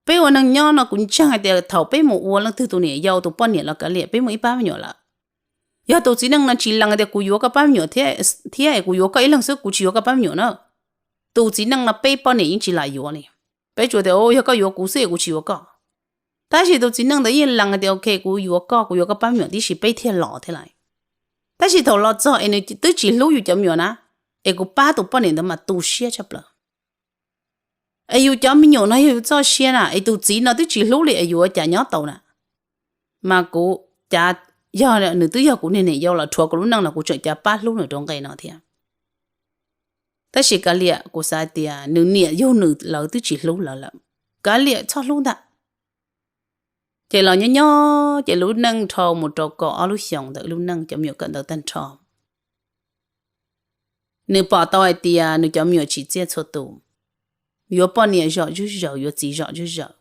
Peb ua neeg nyob no kuv ntseeg hais tias thaum peb mus ua leej twg tus niam yau tus poj niam los kav liam peb muaj ib pab me nyuam lawm. Yog tus txiv neej no tsis lees tias kuv yuav koj pab me nyuam thiab es kuv yuav koj ib leeg xwb kuv tsis yuav koj pab me nyuam na, tus txiv neej no peb poj niam yeej tsis lam yuav li. Peb tsuas tias yog koj yuav kuv xwb es kuv tsis yuav koj. Tab sis tus txiv neej ntawd yeej lees tias ok kuv yuav koj, kuv yuav koj pab me nyuam tib si peb thiaj los thiab lawm. Tab sis thaum los txog es nws twb tsis hlub yus cov me nyuam na, es kuv pab tus poj niam ntawd mas tu siab tshaj plaws. Es yus cov me nyuam no yog yus txoj sia na, es tus txiv no twb tsis hlub li es yus ua cas nyob tau na. Mas kuv cav, yog nws twb yog kuv niag niam yau los rhuav kuv lub neej los kuv tseem cav pab hlub nws rau nqe no thiab. Tab sis kav liam, kuv xav tias nws niam yug nws lawv twb tsis hlub lawv lawm, kav liam txhob hlub ntag. Ces los nyob nyob ces lub neej dhau mus rau kaum ob lub xyoos ntawm lub neej cov me nyuam kawm ntawv tag nrho. Nws pom tau hais tias nws cov me nyuam tsim txiaj txhua tus, yuav poj niam zom zuj zaws, yuav txiv zom zuj zaws.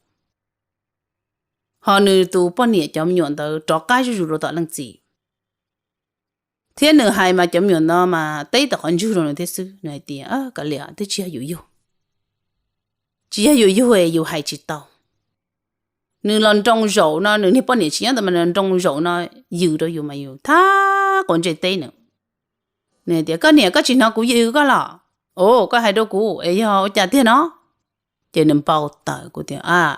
Ho nws tus poj niam cov me nyuam ntawd rov qab zuj zus rau tom leej txiv. Thiab nws hais mas cov me nyuam no mas teb tau qhov ntswg rau nws thiab xwb. Nws hais tias, Kav liam, twb tsis yog yus yug, tsis yog yus yug es yus hais tsis tau. Nws los nroo zaum no, nws niag poj niam tsis nyob ntawd mas nws los nroo zaum no yws rau yus mas yus thab quav ntsej teb nws. Nws tias, Koj niam, koj tsis hnov kuv yws koj los? Os, koj hais rau kuv es yog ua cas tiag no? Ces nws npau taws, kuv tias, A,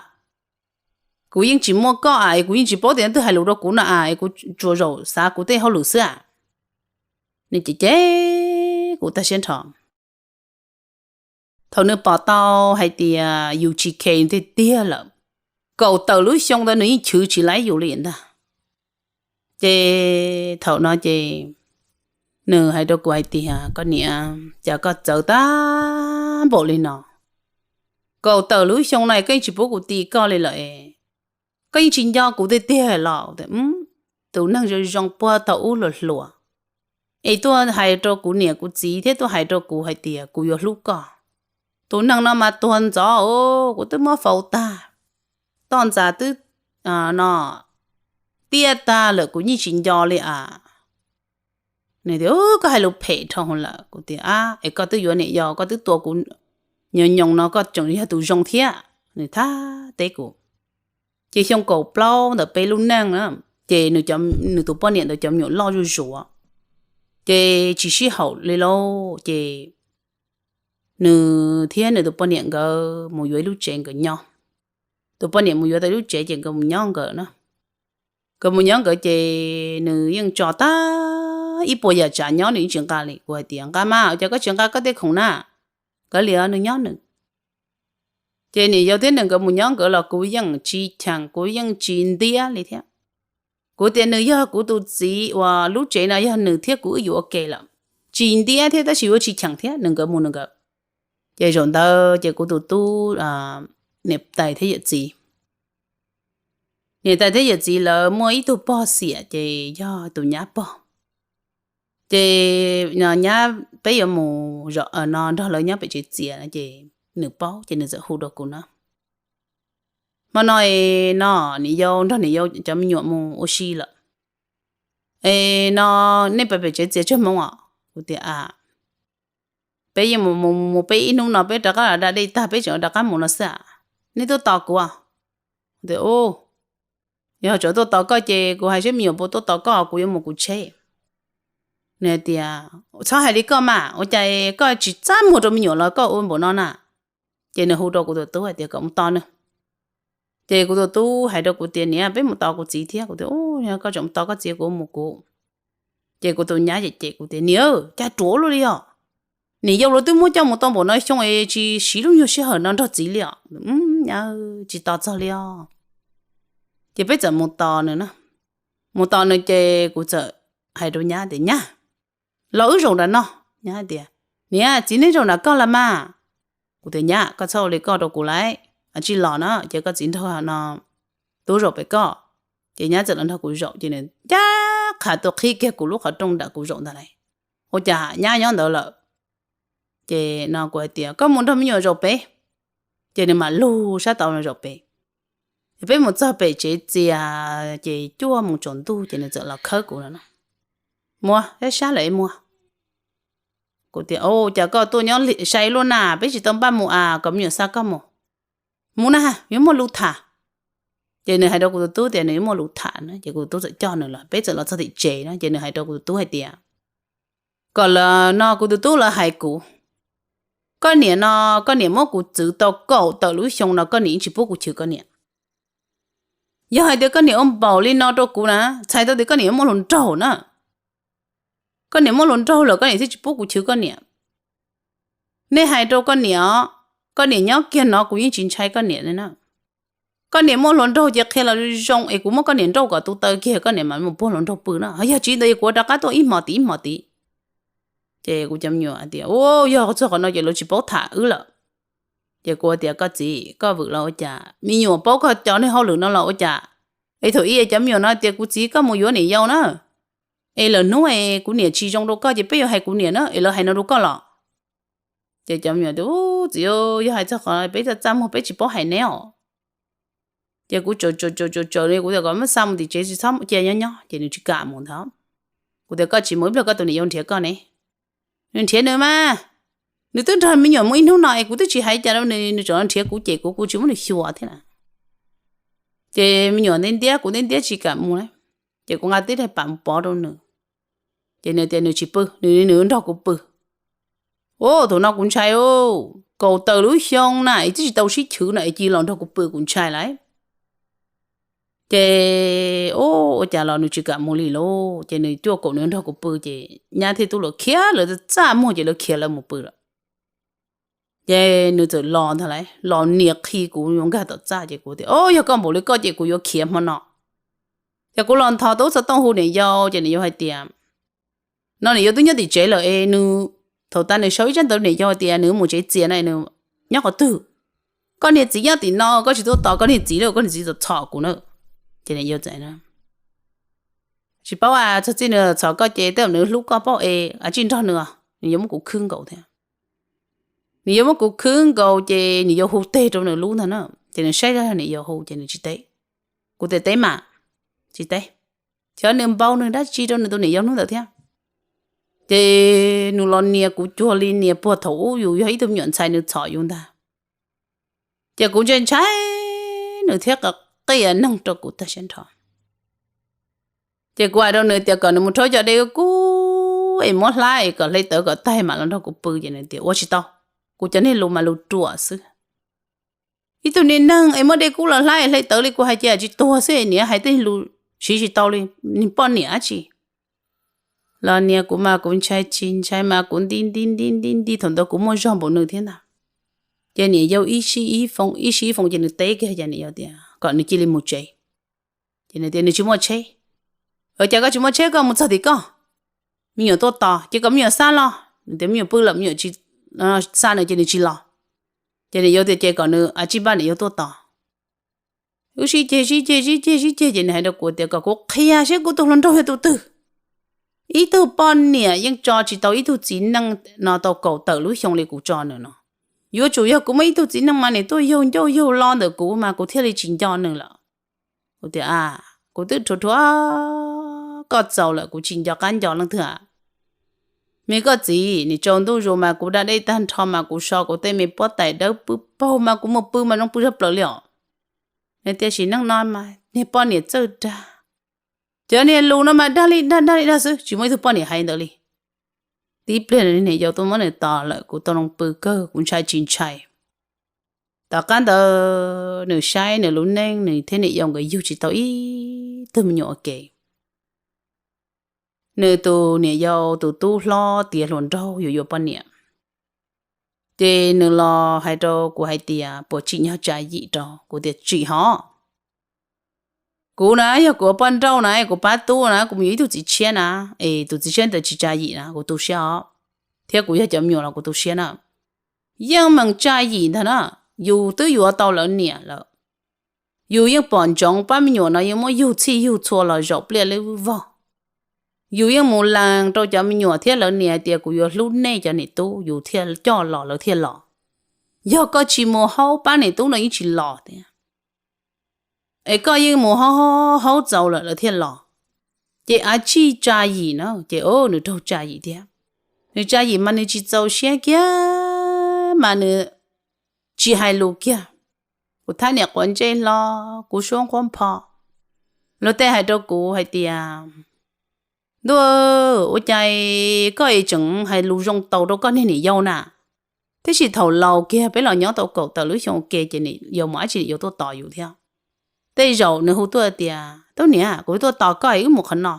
kuv yeej tsis muaj koj a, es kuv yeej tsis paub tias twg hais lus rau kuv no a, es kuv tsuas zaum xav kuv tej hauj lwm xwb a. Nws ces cem kuv tag siab nrho. Thaum nws pom tau hais tias yus tsis khes tiag tiag lawm, kaum tawm lub xyoo ntawd nws yeej chwv tsis laib yus li ntag. Ces thaum no ces nws hais rau kuv hais tias, Koj niam, cas koj txawv tag npaum li no? Kaum tawm lub xyoo no koj yeej tsis pub kuv ti koj li lawm es koj yeej tsis nco kuv tiag tiag los? Tus neeg zoo zoo puag thaum ub hluas hluas es tuaj hais rau kuv niam kuv txiv thiab tuaj hais rau kuv hais tias kuv yuav hlub koj. Tus neeg no mas tuag ntxov, kuv twb muab faus tag, toj ntxas twb no tiaj tag lawm kuv yeej tsis nco li a. Nws tias, koj hais lus phem dhau lawm. Kuv tias, es koj twb yuav niam yau, koj twb tua kuv nyoos nyoos no, koj tseem yog tus zoo thiab. Nws thab teb kuv. Ces xyoo kaum plaub ntawm peb lub neej na, ces nws tus poj niam ntawd cov me nyuam loj zuj zus, ces tsis sib haum li lauj. Ces nws thiab nws tus poj niam nkawd mus yuav ib lub tsev nkawd nyob. Tus poj niam mus yuav tau ib lub tsev ces nkawd mus nyob nkawd na. Nkawd mus nyob nkawd ces nws yeej tso tag ib puas yam tsav nyob, nws yeej tsis nqa li. Kuv hais tias, nqa mas, ua cas koj tsis nqa koj tej khoom na? Kav liam, nws nyob nws. Ces niam yau thiab nws nkawd mus nyob nkawd los kuv yeej tsis cheem, kuv yeej tsis ntiab li thiab. Kuv tias nws yog kuv tus txiv uas lub tsev no yog nws thiab kuv wb yuav ua ke lawm, tsis ntiab thiab tab sis yuav tsis cheem thiab, nws nkawd mus nws nkawd. Ces zaum ntawd ces kuv tus tub niam tais thiab yawm txiv, niam tais thiab yawm txiv lawv muaj ib tug pog xiam ces yog tus nyab pog. Ces nyab peb yuav mus no nrog lawv nyob pem tsev txias no ces nws paub ces nws txawm hu rau kuv no, hmo no no niam yau nrog niam yau cov me nyuam mus ua si lawm, es no nej pem pem tsev txias tsawg moo os? Kuv tias, peb yeej mus mus peb ib hnub no peb rov qab da dej tag peb tseem rov qab mus no xwb a. Nej tuaj tos kuv. Tias, yog tseem tuaj tos koj ces kuv hais seb me nyuam puas tuaj tos koj, kuv yuav mus kuv tsheb. Nws hais tias, txhob hais li koj mas, ua cas koj tsis txaj muag rau me nyuam los koj ua npaum no na? Ces nws hu rau kuv tus tub hais tias kom mus tos nws. Ces kuv tus tub hais rau kuv tias, niam, peb mus tos kuv txiv thiab. Kuv tias, koj tseem mus tos koj txiv, kuv mus kuv. Ces kuv tus nyab cem cem kuv tias, niam, cas ruam luaj li os, niam yau lawv twb muab coj mus tau npaum no xyoo es tsis siv lub nyuag sij hawm no nrog txiv li os. Nyab, tsis tos txog li os. Ces peb txawm mus tos nws, mus tos nws ces kuv txawm hais rau nyab tias, nyab, los wb zaum nram no. Nyab tias, niam, txiv neb zaum nram koj los mas. Kuv tias, nyab, koj txhob ua li koj rau kuv lauj, tsis los na ces koj txiv nrog no tub zaum pem koj. Ces nyab txawm los nrog kuv zaum ces nws ncaj qha tuaj qhib kiag kuv lub qhov rooj nram kuv zaum ntag lauj. Ua cas nyab nyob ntawd lawm. Ces no kuv hais tias, koj mus nrog me nyuam zaum pem. Ces nws mam lug sab tod zaum pem. Ces peb mus txog pem tsev txias ces cuaj moos tsaus ntuj ces nws txawm los khawb kuv no, muab, sab sab lawm es muab. Kuv tias, cas koj tuaj nyob sai luaj na, peb tsis tau npaj mus a, kom me nyuam xa koj mus. Mus na, yuav muaj lus tham. Ces nws hais rau kuv tus tub tias nws yuav muaj lus tham na, ces kuv tus tub txawm coj nws los, peb txawm los txog tim tsev na, ces nws hais rau kuv tus tub hais tias, kom lawv no kuv tus tub lawv hais kuv, koj niam no, koj niam muab kuv txwv tau kaum tawm lub xyoo no koj niam yeej tsis pub kuv chwv koj niam. Yog hais tias koj niam ua npaum li no rau kuv na, txhais tau tias koj niam yuav muaj hluas nraug na. Koj niam muaj hluas nraug lawm koj niam thiaj tsis pub kuv chwv koj niam. Nej hais rau koj niam os, koj niam nyob kiag no kuv yeej tsis ntshai koj niam li na. Koj niam muaj hluas nraug ces qhia los zoo es kuv muab koj niam nrauj kom tu taw kiag koj niam mam mus puag hluas nraug pw na, yog tsis li ntawd kuv rov qab tuaj ib hmos tid ib hmos tid. Ces kuv cov me nyuam hais tias, u, yog txog qhov no ces lawv tsis paub tham wb lawm. Ces kuv tias, koj txiv, koj vwm los ua cas, me nyuam paub koj cov niag hauj lwm no los ua cas? Es thaum ub cov me nyuam no tias kuv txiv koj mus yuav niam yau na, es lawm hnub es kuv niam tsis zoo rau koj ces peb yuav hais kuv niam na, es lawv hais no rau koj los? Ces cov me nyuam tias, u, txiv, yog hais txog qhov no peb txaj txaj muag peb tsis paub hais neb os. Ces kuv tsaws tsaws tsaws li kuv tias kom muab xa mus tim tsev tsis txhob cia nyob nyob, ces nws tsis kam mus ntag. Kuv tias, koj tsis mus ib pliag koj tus niam yau nrhiav koj ne. Nws nrhiav nws mas, nws twb nrog me nyuam mus ib hnub no es kuv twb tsis hais cas rau nws, nws tseem los nrhiav kuv ces kuv kuv tsis muab nws xyuas thiab na. Ces me nyuam ntiab ntiab kuv ntiab ntiab tsis kam mus na, ces kuv nqa tib daim pam mus pov rau nws. Ces nws tias nws tsis pw, nws nws nrog kuv pw. U, thaum no kuv ntshai, kaum tawm lub xyoo na es twb tsis tau sib chwv no es cia los nrog kuv pw kuv ntshai lauj. Ces u, ua cas los nws tsis kam mus li lauj, ces nws cuaj kaum nws nrog kuv pw ces nyab thiab tub lawv khiav lawv txaj muag ces lawv khiav lawv mus pw lawm. Ces nws txawm los ntag lauj, los nias qhi kuv yuav nkag tom txaj ces kuv tias, o, yog koj npaum li koj ces kuv yuav khiav hmo no. Ces kuv los nthos tau ub xov tooj hu niam yau ces niam yau hais tias, no niam yau twb nyob tim tsev lawm es nws, thaum tas nws sau ib tsab ntawv niam yau hais tias nws mus tsev txias na, nws nyob qhov twg? Koj niag txiv nyob tim no, koj tsis tuaj tos koj niag txiv li, koj niag txiv txom txhom kuv na. Ces niam yau txawm, tsis paub a, txog txij nws txhom koj ces tej zaum nws hlub koj paub es a tsij nrog nws, nws yuav muab kuv khwb nkaus thiab. Nws yuav muab kuv khwb nkaus ces nws yuav hu teg rau nws lub ntag na. Ces nws saib zoj niam yau hu ces nws tsis teb. Kuv tias teb mas, tsis teb. Xyov nws npau nws dab tsi rau nws tus niam yau hnub ntawd thiab. Ces nws los nias kuv cuag li nias puag thaum ub yus yog ib tug me nyuam ntxhais nws txhom yus ntag. Ces kuv ntshai ntshai nws thiab qias neeg rau kuv tag siab nrho. Ces kuv hais rau nws tias kom nws mus rhaub cov dej kub es muab hlab es kom hle tawv kom tag mam los nrog kuv pw, ces nws tias ua tsis tau, kuv cov niag lus mas lus ruam xwb. Ib tug niag neeg es muab dej kub los hlab es hle tawv li kuv hais ces tsis tuag xwb, niam hais tej lus siv tsis tau li, niag poj niam dab tsi. Los nias kuv mas kuv ntshai tsis ntshai mas kuv nti nti nti nti nti, thaum ntawd kuv muaj zog npaum nws thiab ntag. Ces niam yau ib sij ib foo ib sij ib foo ces nws teb kiag ces niam yau tias kom nws cia li mus tsev. Ces nws tias nws tsis muaj tsheb. Ua cas koj tsis muaj tsheb, koj mus txog tim koj, me nyuam tuaj tos ces kom me nyuam xa los. Nws tias me nyuam pw lawm, me nyuam tsis xa nws ces nws tsis los. Ces niam yau tias ces kom nws a tsij npaj niam yau tuaj tos. Wb sib ceg sib ceg sib ceg sib ceg ces nws hais rau kuv tias kom kuv qhia seb kuv tus hluas nraug yog tus twg. Ib tug poj niam yeej tso tsis tau ib tug txiv neej no tau kaum tawm lub xyoo li kuv tso nws no. Yuav tsum yog kuv muaj ib tug txiv neej mas nws tuaj yaug ncauj yaug lo ntawm kuv mas kuv thiaj li tsis nco nws lawm. Kuv tias kuv twb rhuav rhuav koj txaus lawm, kuv tsis nco qab nco leej twg. Me koj txiv, nws tsaus ntuj zus mas kuv da dej tag nrho mas kuv so kuv tej me pob tais dawb pw paug mas kuv mus pw mas zoo pw zog plaws li os. Nws tias sim neej no mas niag poj niam txawj dag. Cov niag lus no mas dag li dag dag li dag xwb, tsis muaj ib tug poj niam hais ntawd li. Tib pliag niam yau tuaj muab nws tos lawm kuv tau zoo pw kawg, kuv ntshai tsis ntshai. Tom qab ntawd nws saib nws lub neej, nws thiab niam yau nkawd yug tsis tau ib tug me nyuam ua ke. Nws tus niam yau tus tub hlob tiav hluas nraug yuav yuav poj niam. Ces nws los hais rau kuv hais tias puas tsim nyog tsa yim rau, kuv tias tsim hov. Kuv na yog kuv ua poj nrauj na, kuv pab tub na, kuv mus yuav ib tug txiv tshiab na, es tus txiv tshiab ntawd tsis tsa yim na kuv tu siab os. Thiab kuv yog cov me nyuam los kuv tu siab na. Yeej meem tsa yim ntag na, yus twb yuav tau lawv niam lawm. Yus yeej pom ntsoov pab me nyuam no yeej muab yug txhij yug txhua los zaum pliaj lub vog. Yus yeej mus lees rau cov me nyuam thiab lawv niam hais tias kuv yuav hlub nej cov niam tub, yus thiaj coj los lawv thiaj los. Yog koj tsis mus haub pab niam tub no yeej tsis los thiab. Es koj yeej mus haub haub txaus lawm lawv thiaj los. Ces a tsij tsa yim na, ces nws raug tsa yim thiab. Nws tsa yim mas nws tsis txaus siab kiag, mas nws tsis hais lus kiag. Kuv thab niam quav ntsej hlo, kuv suab nqhuab npho. Luag tej hais rau kuv hais tias, ntuj, ua cas koj es tseem hais lus zoo tau rau koj niag niam yau na. Tiam sis thaum laus kiag peb los nyob tau kaum tawm lub xyoo ua ke ces niam yau mus dab tsi niam yau tuaj tos yus thiab. Tej zaum nws hu tuaj tias, tub niam, kuv tuaj tos koj es wb mus qhov no.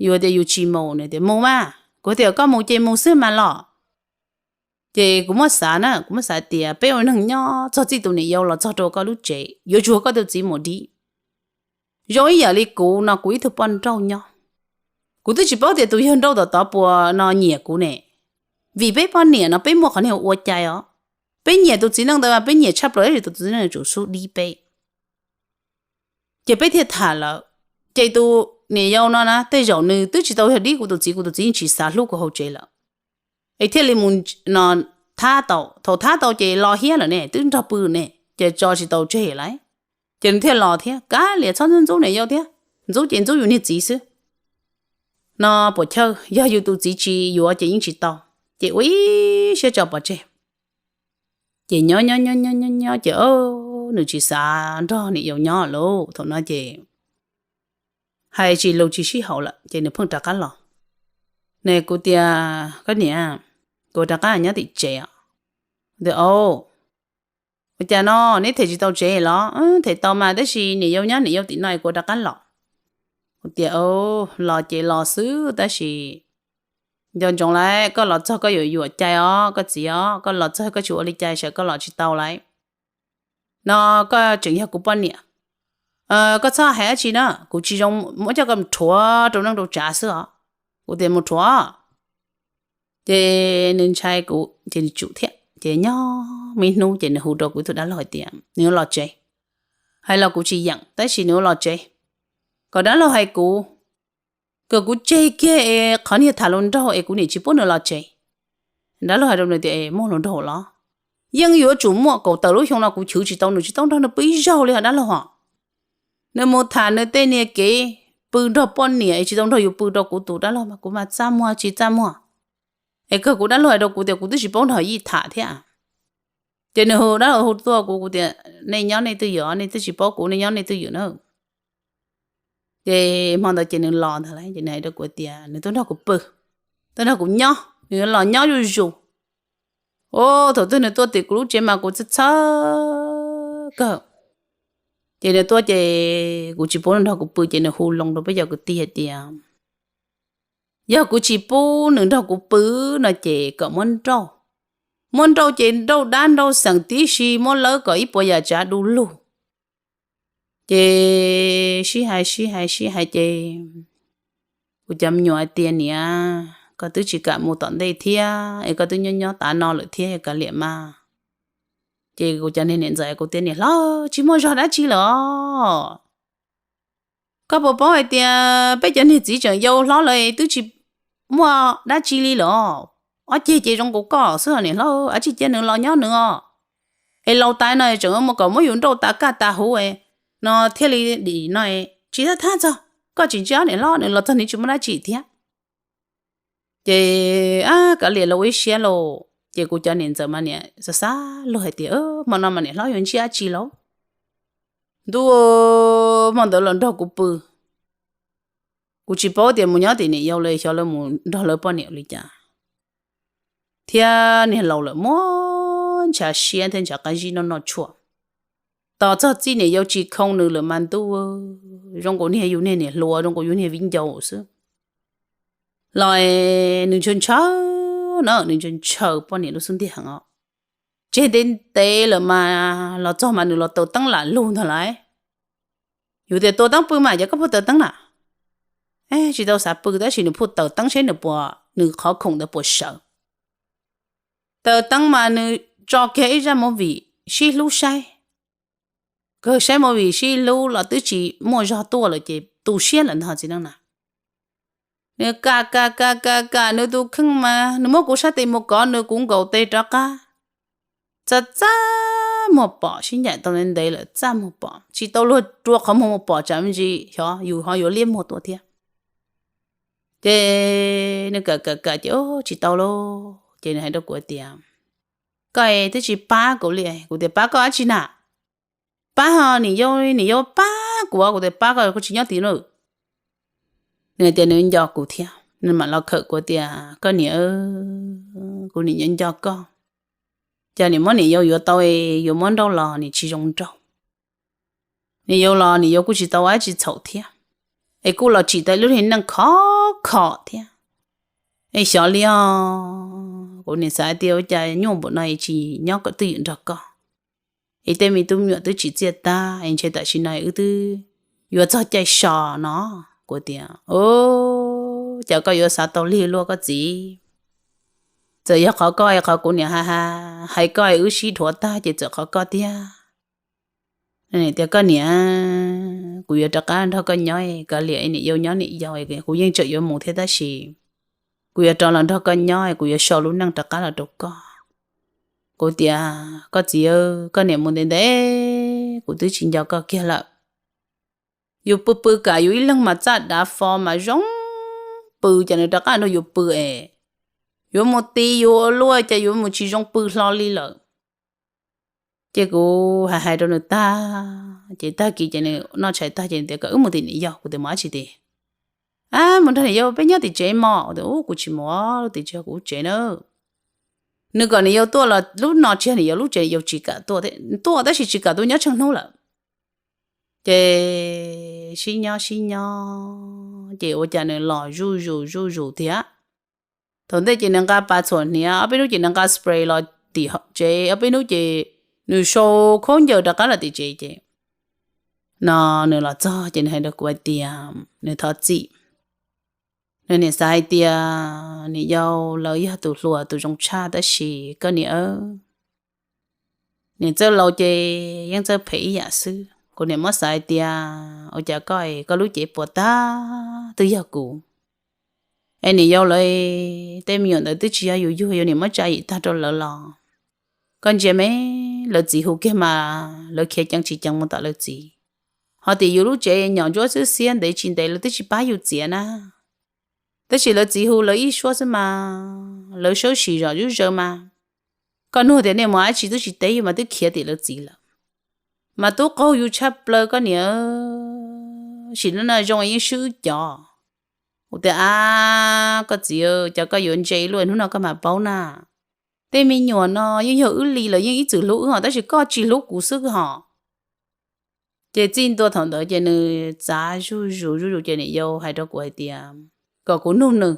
Yus tias yus tsis mus, nws tias mus mas, kuv tias koj mus ces mus xwb mas los. Ces kuv muab xav na, kuv muab xav tias peb ua neeg nyob txog txij tus niam yau los txog rau koj lub tsev, yuav tsum koj tus txiv mus dib. Zoo ib yam li kuv no kuv ib tug poj nrauj nyob, kuv twb tsis paub tias tus yawg nrauj tom tod puas no nyiam kuv ne. Vim peb poj niam no peb muaj qhov niag ua cai os. Peb nyiam tus txiv neej ntawd mas peb nyiam tshaj plaws tus txiv neej yuav tsum xub dib peb. Ces peb thiaj tham lawm. Ces tus niam yau no na tej zaum nws twb tsis tau yog dib kuv tus txiv, kuv tus txiv yeej tsis xav hlub kuv hauv tsev lawm. Es thiaj li mus no thab tau, thaum thab tau ces los hiab lawm ne, twb nrog pw ne, ces tso tsis tau tseg lawm. Ces nws thiaj los thiab, kav liam txhob ntxub ntxub niam yau thiab, ntxub ces ntxub yus niag txiv xwb. No puas chawj, yog yus tus txiv tsis yuav ces yeej tsis tau, ces ua ib siab tso pov tseg. Ces nyob nyob nyob nyob nyob nyob ces nws tsis xav nrog niam yau nyob lawm, thaum no ces hais tsis lus tsis sib haum lawm ces nws pheej rov qab los. Ne kuv tias, koj niam, kuv rov qab nyob tim tsev os. Tias, ua cas no neb them tsis tau tsev los? Them tau mas tab sis niam yau nyob niam yau tim no kuv rov qab los. Kuv tias, los ces los xwb tab sis nco ntsoov lawm, koj los txog koj yuav yuam cai os koj txiv os, koj los txog koj tsis ua li cai sawv koj los tsis tau lawm. No koj tseem yog kuv poj niam, koj txhob hais dab tsi na, kuv tsis zoo muab coj koj mus rhuav rau neej rau tsav xwb os. Kuv tias mus rhuav. Ces nws ntshai kuv ces nws tsum thiab ces nyob me hnub ces nws hu rau kuv ib tug dab laug hais tias nws yuav los tsev. hais los kuv tsis yeem, tab sis nws ua los tsev, kom dab laug hais kuv, kom kuv tseg kiag es qhov niag tham hluas nraug es kuv niam tsis pub nws los tsev. Dab laug hais rau nws tias, Es muaj hluas nraug los? Yeej yuav tsum muaj, kaum tawm lub xyoo no kuv chwv tsis tau nws, tsis tau nrog nws pw ib zaug li os dab laug os. Nws mus tham nws tej niag kev pw nrog poj niam es tsis tau nrog yus pw rau kuv tus dab laug mas kuv mas txaj muag tsis txaj muag. Es kawg kuv dab laug hais rau kuv tias kuv twb tsis paub nrog yij tham thiab. Ces nws hu dab laug hu tuaj kuv, kuv tias, Nej nyob nej twj ywm, nej twb tsis paub kuv, nej nyob nej twj ywm na. Ces hmo ntawd ces nws los ntag lauj, ces nws hais rau kuv tias nws tuaj nrog kuv pw, tuaj nrog kuv nyob, nws yuav los nyob zuj zus. Ua thaum twg nws tuaj tim kuv lub tsev mas kuv txhawj txhawj kawg. Ces nws tuaj ces kuv tsis pub nws nrog kuv pw ces nws hu loo rau peb cov kwv tij hais tias yog kuv tsis pub nws nrog kuv pw no ces kom muab nrauj, muab nrauj ces nrauj dab nrauj xeem tib si, muab lawb kom ib puas yam tsav du lug. Ces sib hais sib hais sib hais ces kuv cov me nyuam hais tias, Niam, koj twb tsis kam mus tom ntej thiab es koj twb nyob nyob tav no lawm thiab, kav liam mas. Ces kuv cov niag niam ntxawm kuv tias, Niam hlob, tsis muaj zog dab tsi lawm os. Koj puas paub hais tias peb cov niag txiv tseem yau hlob lawm twb tsis muaj dab tsi li lawm. Ob ceg ces zoo nkaus koj xwb niam hlob, ab tsis cia nws los nyob nws os. Es laus tas no tseem mus kom muab yus nrauj tas kaj tas huv no thiaj li dim no, tsis thab thab txog. Koj tsis ntsia niam hlob, nws los txog nws tsis muaj dab tsi thiab. Ces kav liam los ua ib siab lauj. Ces kuv cov niam ntxawm mas niam xav xav luag hais tias, Hmo no mas niam hlob yuav ntsib dab tsi lauj? Ntuj, hmo ntawd los nrog kuv pw, kuv tsis paub tias mus nyob tim niam yau lawv xyov lawv mus nrog lawv poj niam li cas, thiab niag laus lawm muab ntshav siab thiab ntshav qab zib noj noj tshuaj. Tos txog txij niam yau tsis khoo nws lawm mas ntuj, zoo nkaus niag yus niag niam hluas, zoo nkaus yus niag viv ncaus xwb. Los nws ntshaw ntshaw na, nws ntshaw ntshaw poj niam lub xub ntiag heev os. Tseg ntev ntev lawm mas los txog mas nws los taws teeb lam lug ntag lauj. Yus tias tua teeb pw mas, Cas koj puas taws teeb na? Tsis tau xav pw, tab sis nws pheej taws teeb seb nws puas, nws qhov khoom ntawd puas sawv. Taws teeb mas nws tso kiag ib zaj movie sib hlub saib, kawg saib movie sib hlub los twb tsis muaj zog tuaj lawm ces tu siab lawm ntag txiv neej na. Nws kam kam kam kam kam nws tus kheej mas nws muab kuv sab tes mus kov nws, kuv nkaum tes rov qab. Txaj txaj muag pom, sib ncaim tau ntev ntev lawm txaj muag pom, tsis tau luag rua qhov muag mus pom tsam me ntsis xyov yus ho yuav liab muag tuaj thiab. Ces nws kam kam kam ces tsis tau lauj, ces nws hais rau kuv tias, Koj twb tsis pab kuv li. Kuv tias, Pab koj dab tsi na? Pab ho niam yau, niam yau pab kuv. Kuv tias, Pab koj, kuv tsis nyob tim no. Nws tias nws nco kuv thiab, nws mam los khawm kuv tias, Koj niam, kuv niam nco nco koj. Cas niam muab niam yau yuav tau, yuav muab nrauj los niam tsis zoo nrauj. Niam yau los niam yau kuj tsis tau dab tsi txhaum thiab, es kuj los tsim tau lub niag neej khov kho thiab. Es xyov li os, kuv niam xav tias ua cas nyuaj npaum no es tsis nyob kom twj ywm nrog koj. Es tej me tub me nyuam twb tsim txiaj tag, es ntshe tam sim no wb twb yuav txog caij so no. Kuv tias, Cas koj yuav xav tau lig luaj koj txiv. Txawm yog qhov koj, qhov kuv niam hais, hais koj wb sib dhuav tag ces txawm qhov koj tiag. Tias, Koj niam, kuv yuav rov qab nrog koj nyob, kav liam niam yau nyob niam yau, kuv yeej tseem yuav mus thiab tab sis kuv yuav rov los nrog koj nyob, kuv yuav sau lub neej rov qab los rau koj. Kuv tias, Koj txiv, koj niam mus ntev ntev kuv twb tsis nco koj kiag lawm. Yus pw pw kam yus ib leeg mas txaj dav fo mas zoo pw, cas nws rov qab nrog yus pw es yuav mus tiv yus ua luaj, cas yuav mus tsis zoo pw hlo li lawm. Ces kuv hais hais rau nws tag, ces tag kis ces nws noj tshais tag ces nws tias kom wb mus tim niam yau. Kuv tias, Mus dab tsi tim? Ab, mus nrog niam yau peb nyob tim tsev mog. Kuv tias, Ub, kuv tsis mus tim tsev, kuv tsev na. Nws kom niam yau tuaj los lub no tsis yog niam yau lub tsev, niam yau tsis kam tuaj, tuaj tab sis tsis kam tuaj nyob tsheej hnub lawm. Ces sib nyob sib nyob ces ua cas nws los zuj zus zuj zus thiab. Thaum ntej ces nws nqa pas txhuam hniav, ob peb hnub ces nws nqa spray los tim tsev, ob peb hnub ces nws sau khaub ncaws rov qab los tim tsev ces no nws los txog ces nws hais rau kuv hais tias nws thov txim. Nws niam xav hais tias niam yau lawv yog tus hluas tus zoo tshaj tab sis koj niam, niam txawj laus ces yeej txawj phem ib yam xwb. Kuv niam muab xav hais tias ua cas koj, koj lub cev puas tag twb yog kuv. Es niam yau lawv tej me nyuam ntawd twb tsis yog yus yug, yus niam muab tsa yim tag rau lawv los koj ntsia me, lawv txiv hu kiag mas lawv khiav ceev tsis ceev mus tom lawv txiv. Ho tim yus lub tsev nyom ntsuab xwb xiab ntev tsis ntev lawv twb tsis pab yus txiav na. Tab sis lawv txiv hu lawv ib suab xwb mas lawv sawb sim zom zuj zaws mas, koj nug tias nej mus dab tsi twb tsis teb yus mas twb khiav tim lawv txiv lawm. Mas tub qaug yus tshaj plaws koj niam, sim neej no zoo yeej swb cov. Kuv tias ab, koj txiv, cas koj yuav ntse luaj, hnub no koj mam paub na. Tej me nyuam no yeej yog wb li lawm yeej ib txwm hlub wb hos tab sis koj tsis hlub kuv xwb hos. Ces txij ntua thaum ntawd ces nws txav zuj zus zuj zus ces niam yau hais rau kuv hais tias, kom kuv nug nws,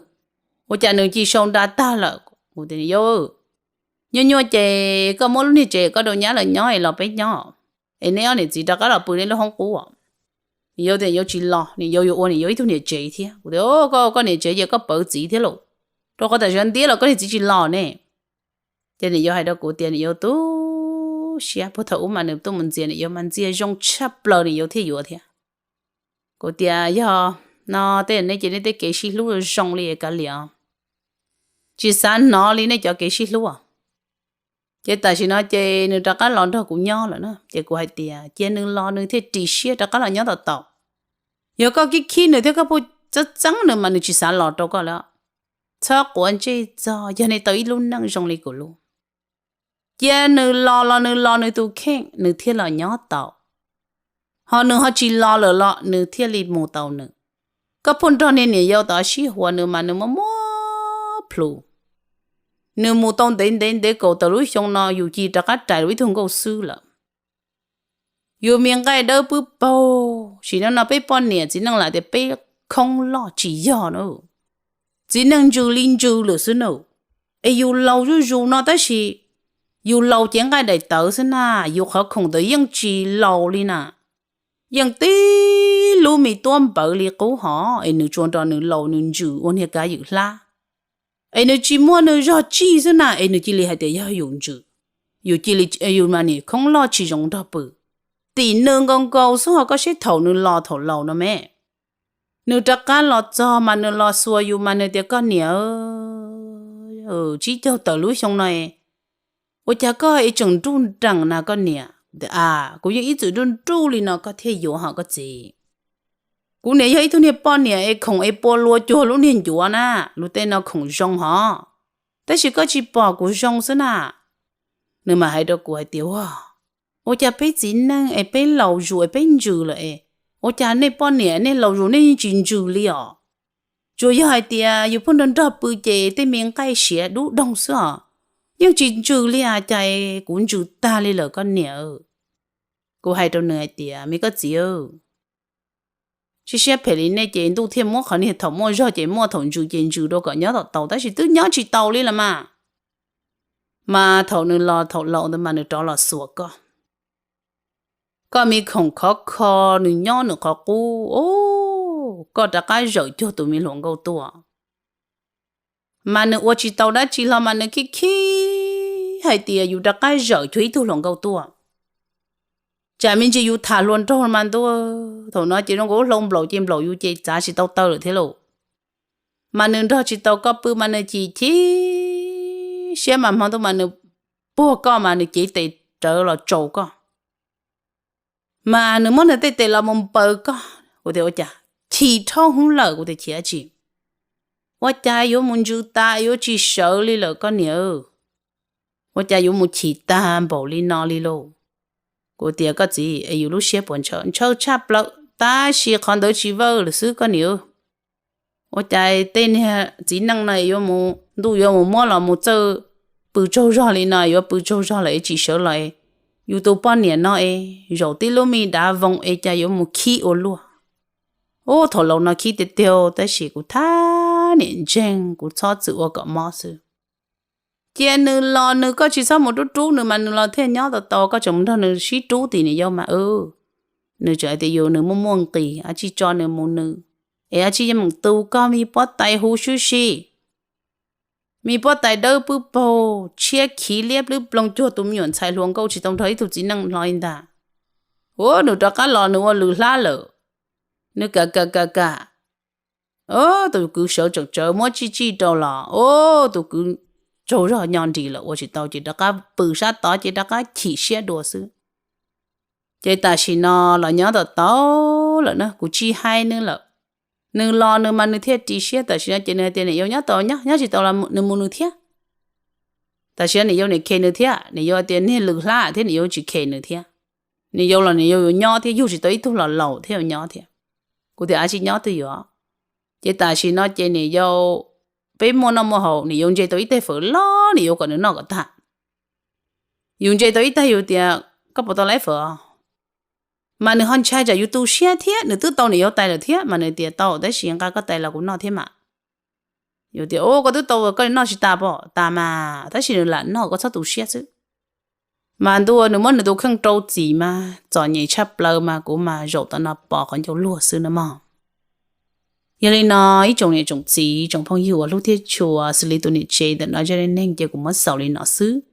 ua cas nws cia li sau nra tag lawm. Kuv tias niam yau, nyuaj nyuaj ces koj muab lub niag tsev koj rau nyab lawv nyob es los peb nyob, es neb ob niam txiv rov qab los pw neb lub hoob qub. Niam yau tias niam yau tsis los, niam yau yuav ua niam yau ib tug niam tsev thiab. Kuv tias koj, koj niam tsev ces koj pawv txiv thiab lauj, rau qhov tam sim ntiab los koj niag txiv tsis los ne. Ces niam yau hais rau kuv tias niam yau tu siab, puag thaum ub mas nws tuaj mus ntxias niam yau mas ntxias zoo tshaj plaws niam yau thiaj yuav thiab. Kuv tias yog no tej nej ces nej tej kev sib hlub zoo li kav liam, tsis xav hnov li nej cov kev sib hlub. Ces tam sim no ces nws rov qab los nrog kuv nyob lawm na, ces kuv hais tias cia nws los nws thiaj ris siab rov qab los nyob tom tau. Yog koj khib khib nws thiab koj puj txeeb txeeb nws mas nws tsis xav los rau koj lawm. Txhob quav ntsej txog, yog nej tau ib lub neej zoo li kuv lub. Cia nws los los nws los nws tus kheej nws thiaj los nyob tau, ho nws ho tsis los lawm los nws thiaj li mus tau nws. Koj puj nrog niag niam yau tod sib huas nws mas nws muaj muab plhus. Nws mus tau ntev ntev ntev kaum tawm lub xyoo no yus cia li rov qab rais lus ib tug nkauj xwb lawm. Yus me nqaij dawb pwb paug, sim neej no peb poj niam txiv neej lam tias peb khoob loj tsis yog na. Txiv neej ntsws li ntsws lawm xwb na. Es yus laus zuj zus no tab sis yus laus cev nqaij daim tawv xwb na, yus qhov khoom ntawd yeej tsis laus li na. Yeej tib lub me tuab npawv li qub hov es nws tsuas nrog nws laus nws ntsws ua niag kav ywm hlab. Es nws tsis muaj nws zog tsij xwb na es nws cia li hais tias yog yus ntsws. Yus cia li, yus mas niam khoob loj tsis zoo nrog pw. Tim nws nkaus nkaus xwb ho koj seb thaum nws los thaum laus no me. Nws rov qab los txog mas nws los xuas yus mas nws tias koj niam, tsib caug tawm lub xyoo no, ua cas koj es tseem nruj nreem na koj niam? Kuv yeej ib txwm nruj nruj li no koj thiaj yuav hos koj txiv. Kuv niam yog ib tug niag poj niam es khoom es pua lua cuag lub niag ncuav na, lub tej no khoom zoo hov. Tab sis koj tsis pom kuv zoo xwb na. Nws mas hais rau kuv hais tias ua, ua cas peb txiv neej es peb laus zus es peb ntsws lawm es, ua cas nej poj niam nej laus zus nej yeej tsis ntsws li os? Tsuas yog hais tias yus pheej nrog nrog pw ces tej me nqaij siav dub doog xwb os, yeej tsis ntsws li as, cas kuv ntsws tag li lawm koj niam. Kuv hais rau nws hais tias me koj txiv, tsis siab phem li nej ces ntuj thiaj muab qhov niag thaum muaj zog ces muaj, thaum ntsws ces ntsws rau kom nyob tom tau, tab sis twb nyob tsis tau li los mas. Mas thaum nws los thaum laus ntawd mas nws rov los xuas koj. Koj me khoom khov kho nws nyob nws qhov qub, koj rov qab zawm cuag tus me hluas nkauj tuaj. Mas nws ua tsis tau dab tsi hlo mas nws khib khib hais tias yus rov qab zawm cuag ib tug hluas nkauj tuaj. Tsam me ntsis yus tham hluas nraug mas ntuj, thaum no ces zoo nkaus hlau nplaum ces nplaum yus ces txav tsis tau taw lawm thiab lauj. Mas nws nrog tsis tau koj pw mas nws chim chim siab mas hmo ntuj mas nws puag koj mas nws cev tes rawv los tsaus koj. Mas nws muab nws tej tes los mus npaws koj. Kuv tias ua cas? Chim dhau hwv lawm. Kuv tias chim dab tsi? Ua cas yuav mus ntsws tas yuav tsis sawv li lawm koj niam? Ua cas yuav mus chim tag npaum li no li lauj? Kuv tias koj txiv, es yus lub siab puas ntshaw? Ntshaw tshaj plaws, tab sis qhov ntawd tsis vawj lawm xwb koj niam. Ua cas tej niag txiv neej no yuav mus, ntuj yuav mus muab los mus txawj pw tsaug zog li no, yuav pw tsaug zog lawm es tsis sawv los. Yus tus poj niam no es zaum tib lub me dav voos es cas yuav mus khib ua luaj. Ub, thaum laus no khib tiag tiag, tab sis kuv thab niam ntseeg, kuv txhob txwm ua kom mob xwb. Cia nws los nws, koj tsis txhob mus rub rub nws mas nws los thiaj nyob tau tau, koj tseem mus nrog nws sib rub tim niam yau mas. Nws tseem hais tias yus nws muaj muaj nqis, ab tsi tso nws mus nws, es ab tsi yeej meem tu koj me pob tais huv sib si, me pob tais dawb pwb paug tshiab khiv liab plwb ploog cuag tus me nyuam ntxhais hluas nkauj tsis tau nrog ib tug txiv neej hlo li ntag. Ua nws rov qab los nws ua lws hlab lawm, nws kam kam kam kam, tus kwv sawv tseem tsawv muab tsij tsij rau los ua tus kwv tsaug zog nyo nris lawm ua tsis tau ces rov qab pw sab tod ces rov qab chim siab dua xwb. Ces tam sim no los nyob tau tau lawm na, kuv tsis hais nws lawm. Nws los nws mas nws thiaj ris siab, tam sim no ces nws hais tias niam yau nyob tau nyob, nyob tsis tau los nws mus nws thiab. Tam sim no niam yau nim khes nws thiab, niam yau tias niag lws hlab thiab niam yau tsis khes nws thiab. Niam yau los niam yau yuav nyob thiab, yug tsis tau ib tug los laus thiab yuav nyob thiab. Kuv tias ab tsis nyob twg yuav. Ces tam sim no ces niam yau, peb muaj noj muaj haus, niam yau ntse tau ib teg fawm loj, niam yau kom nws noj kom tag. Yus ntse tau ib teg yus tias koj puas tau laiv fawm? Mas nws ho ntshai tsam yus tu siab thiab, nws twb tau niam yau tais lawm thiab mas nws tias tau tab sis nqa koj tais los kuv noj thiab mas. Yus tias ua koj twb tau koj li noj tsis tas pom tas mas, tab sis nws lam noj koj txhob tu siab xwb. Mas ntuj nws muab nws tus kheej rau txim mas txom nyem tshaj plaws mas kuv mas zaum tom no pom qhov ncauj luag xwb na mog. Yog li no ib tsoom niam tsoom txiv tsoom phooj ywg uas hlub thiab tshua, xws li tus niam tsev ntawm no zaj neej ces kuv muab xaus li no xwb.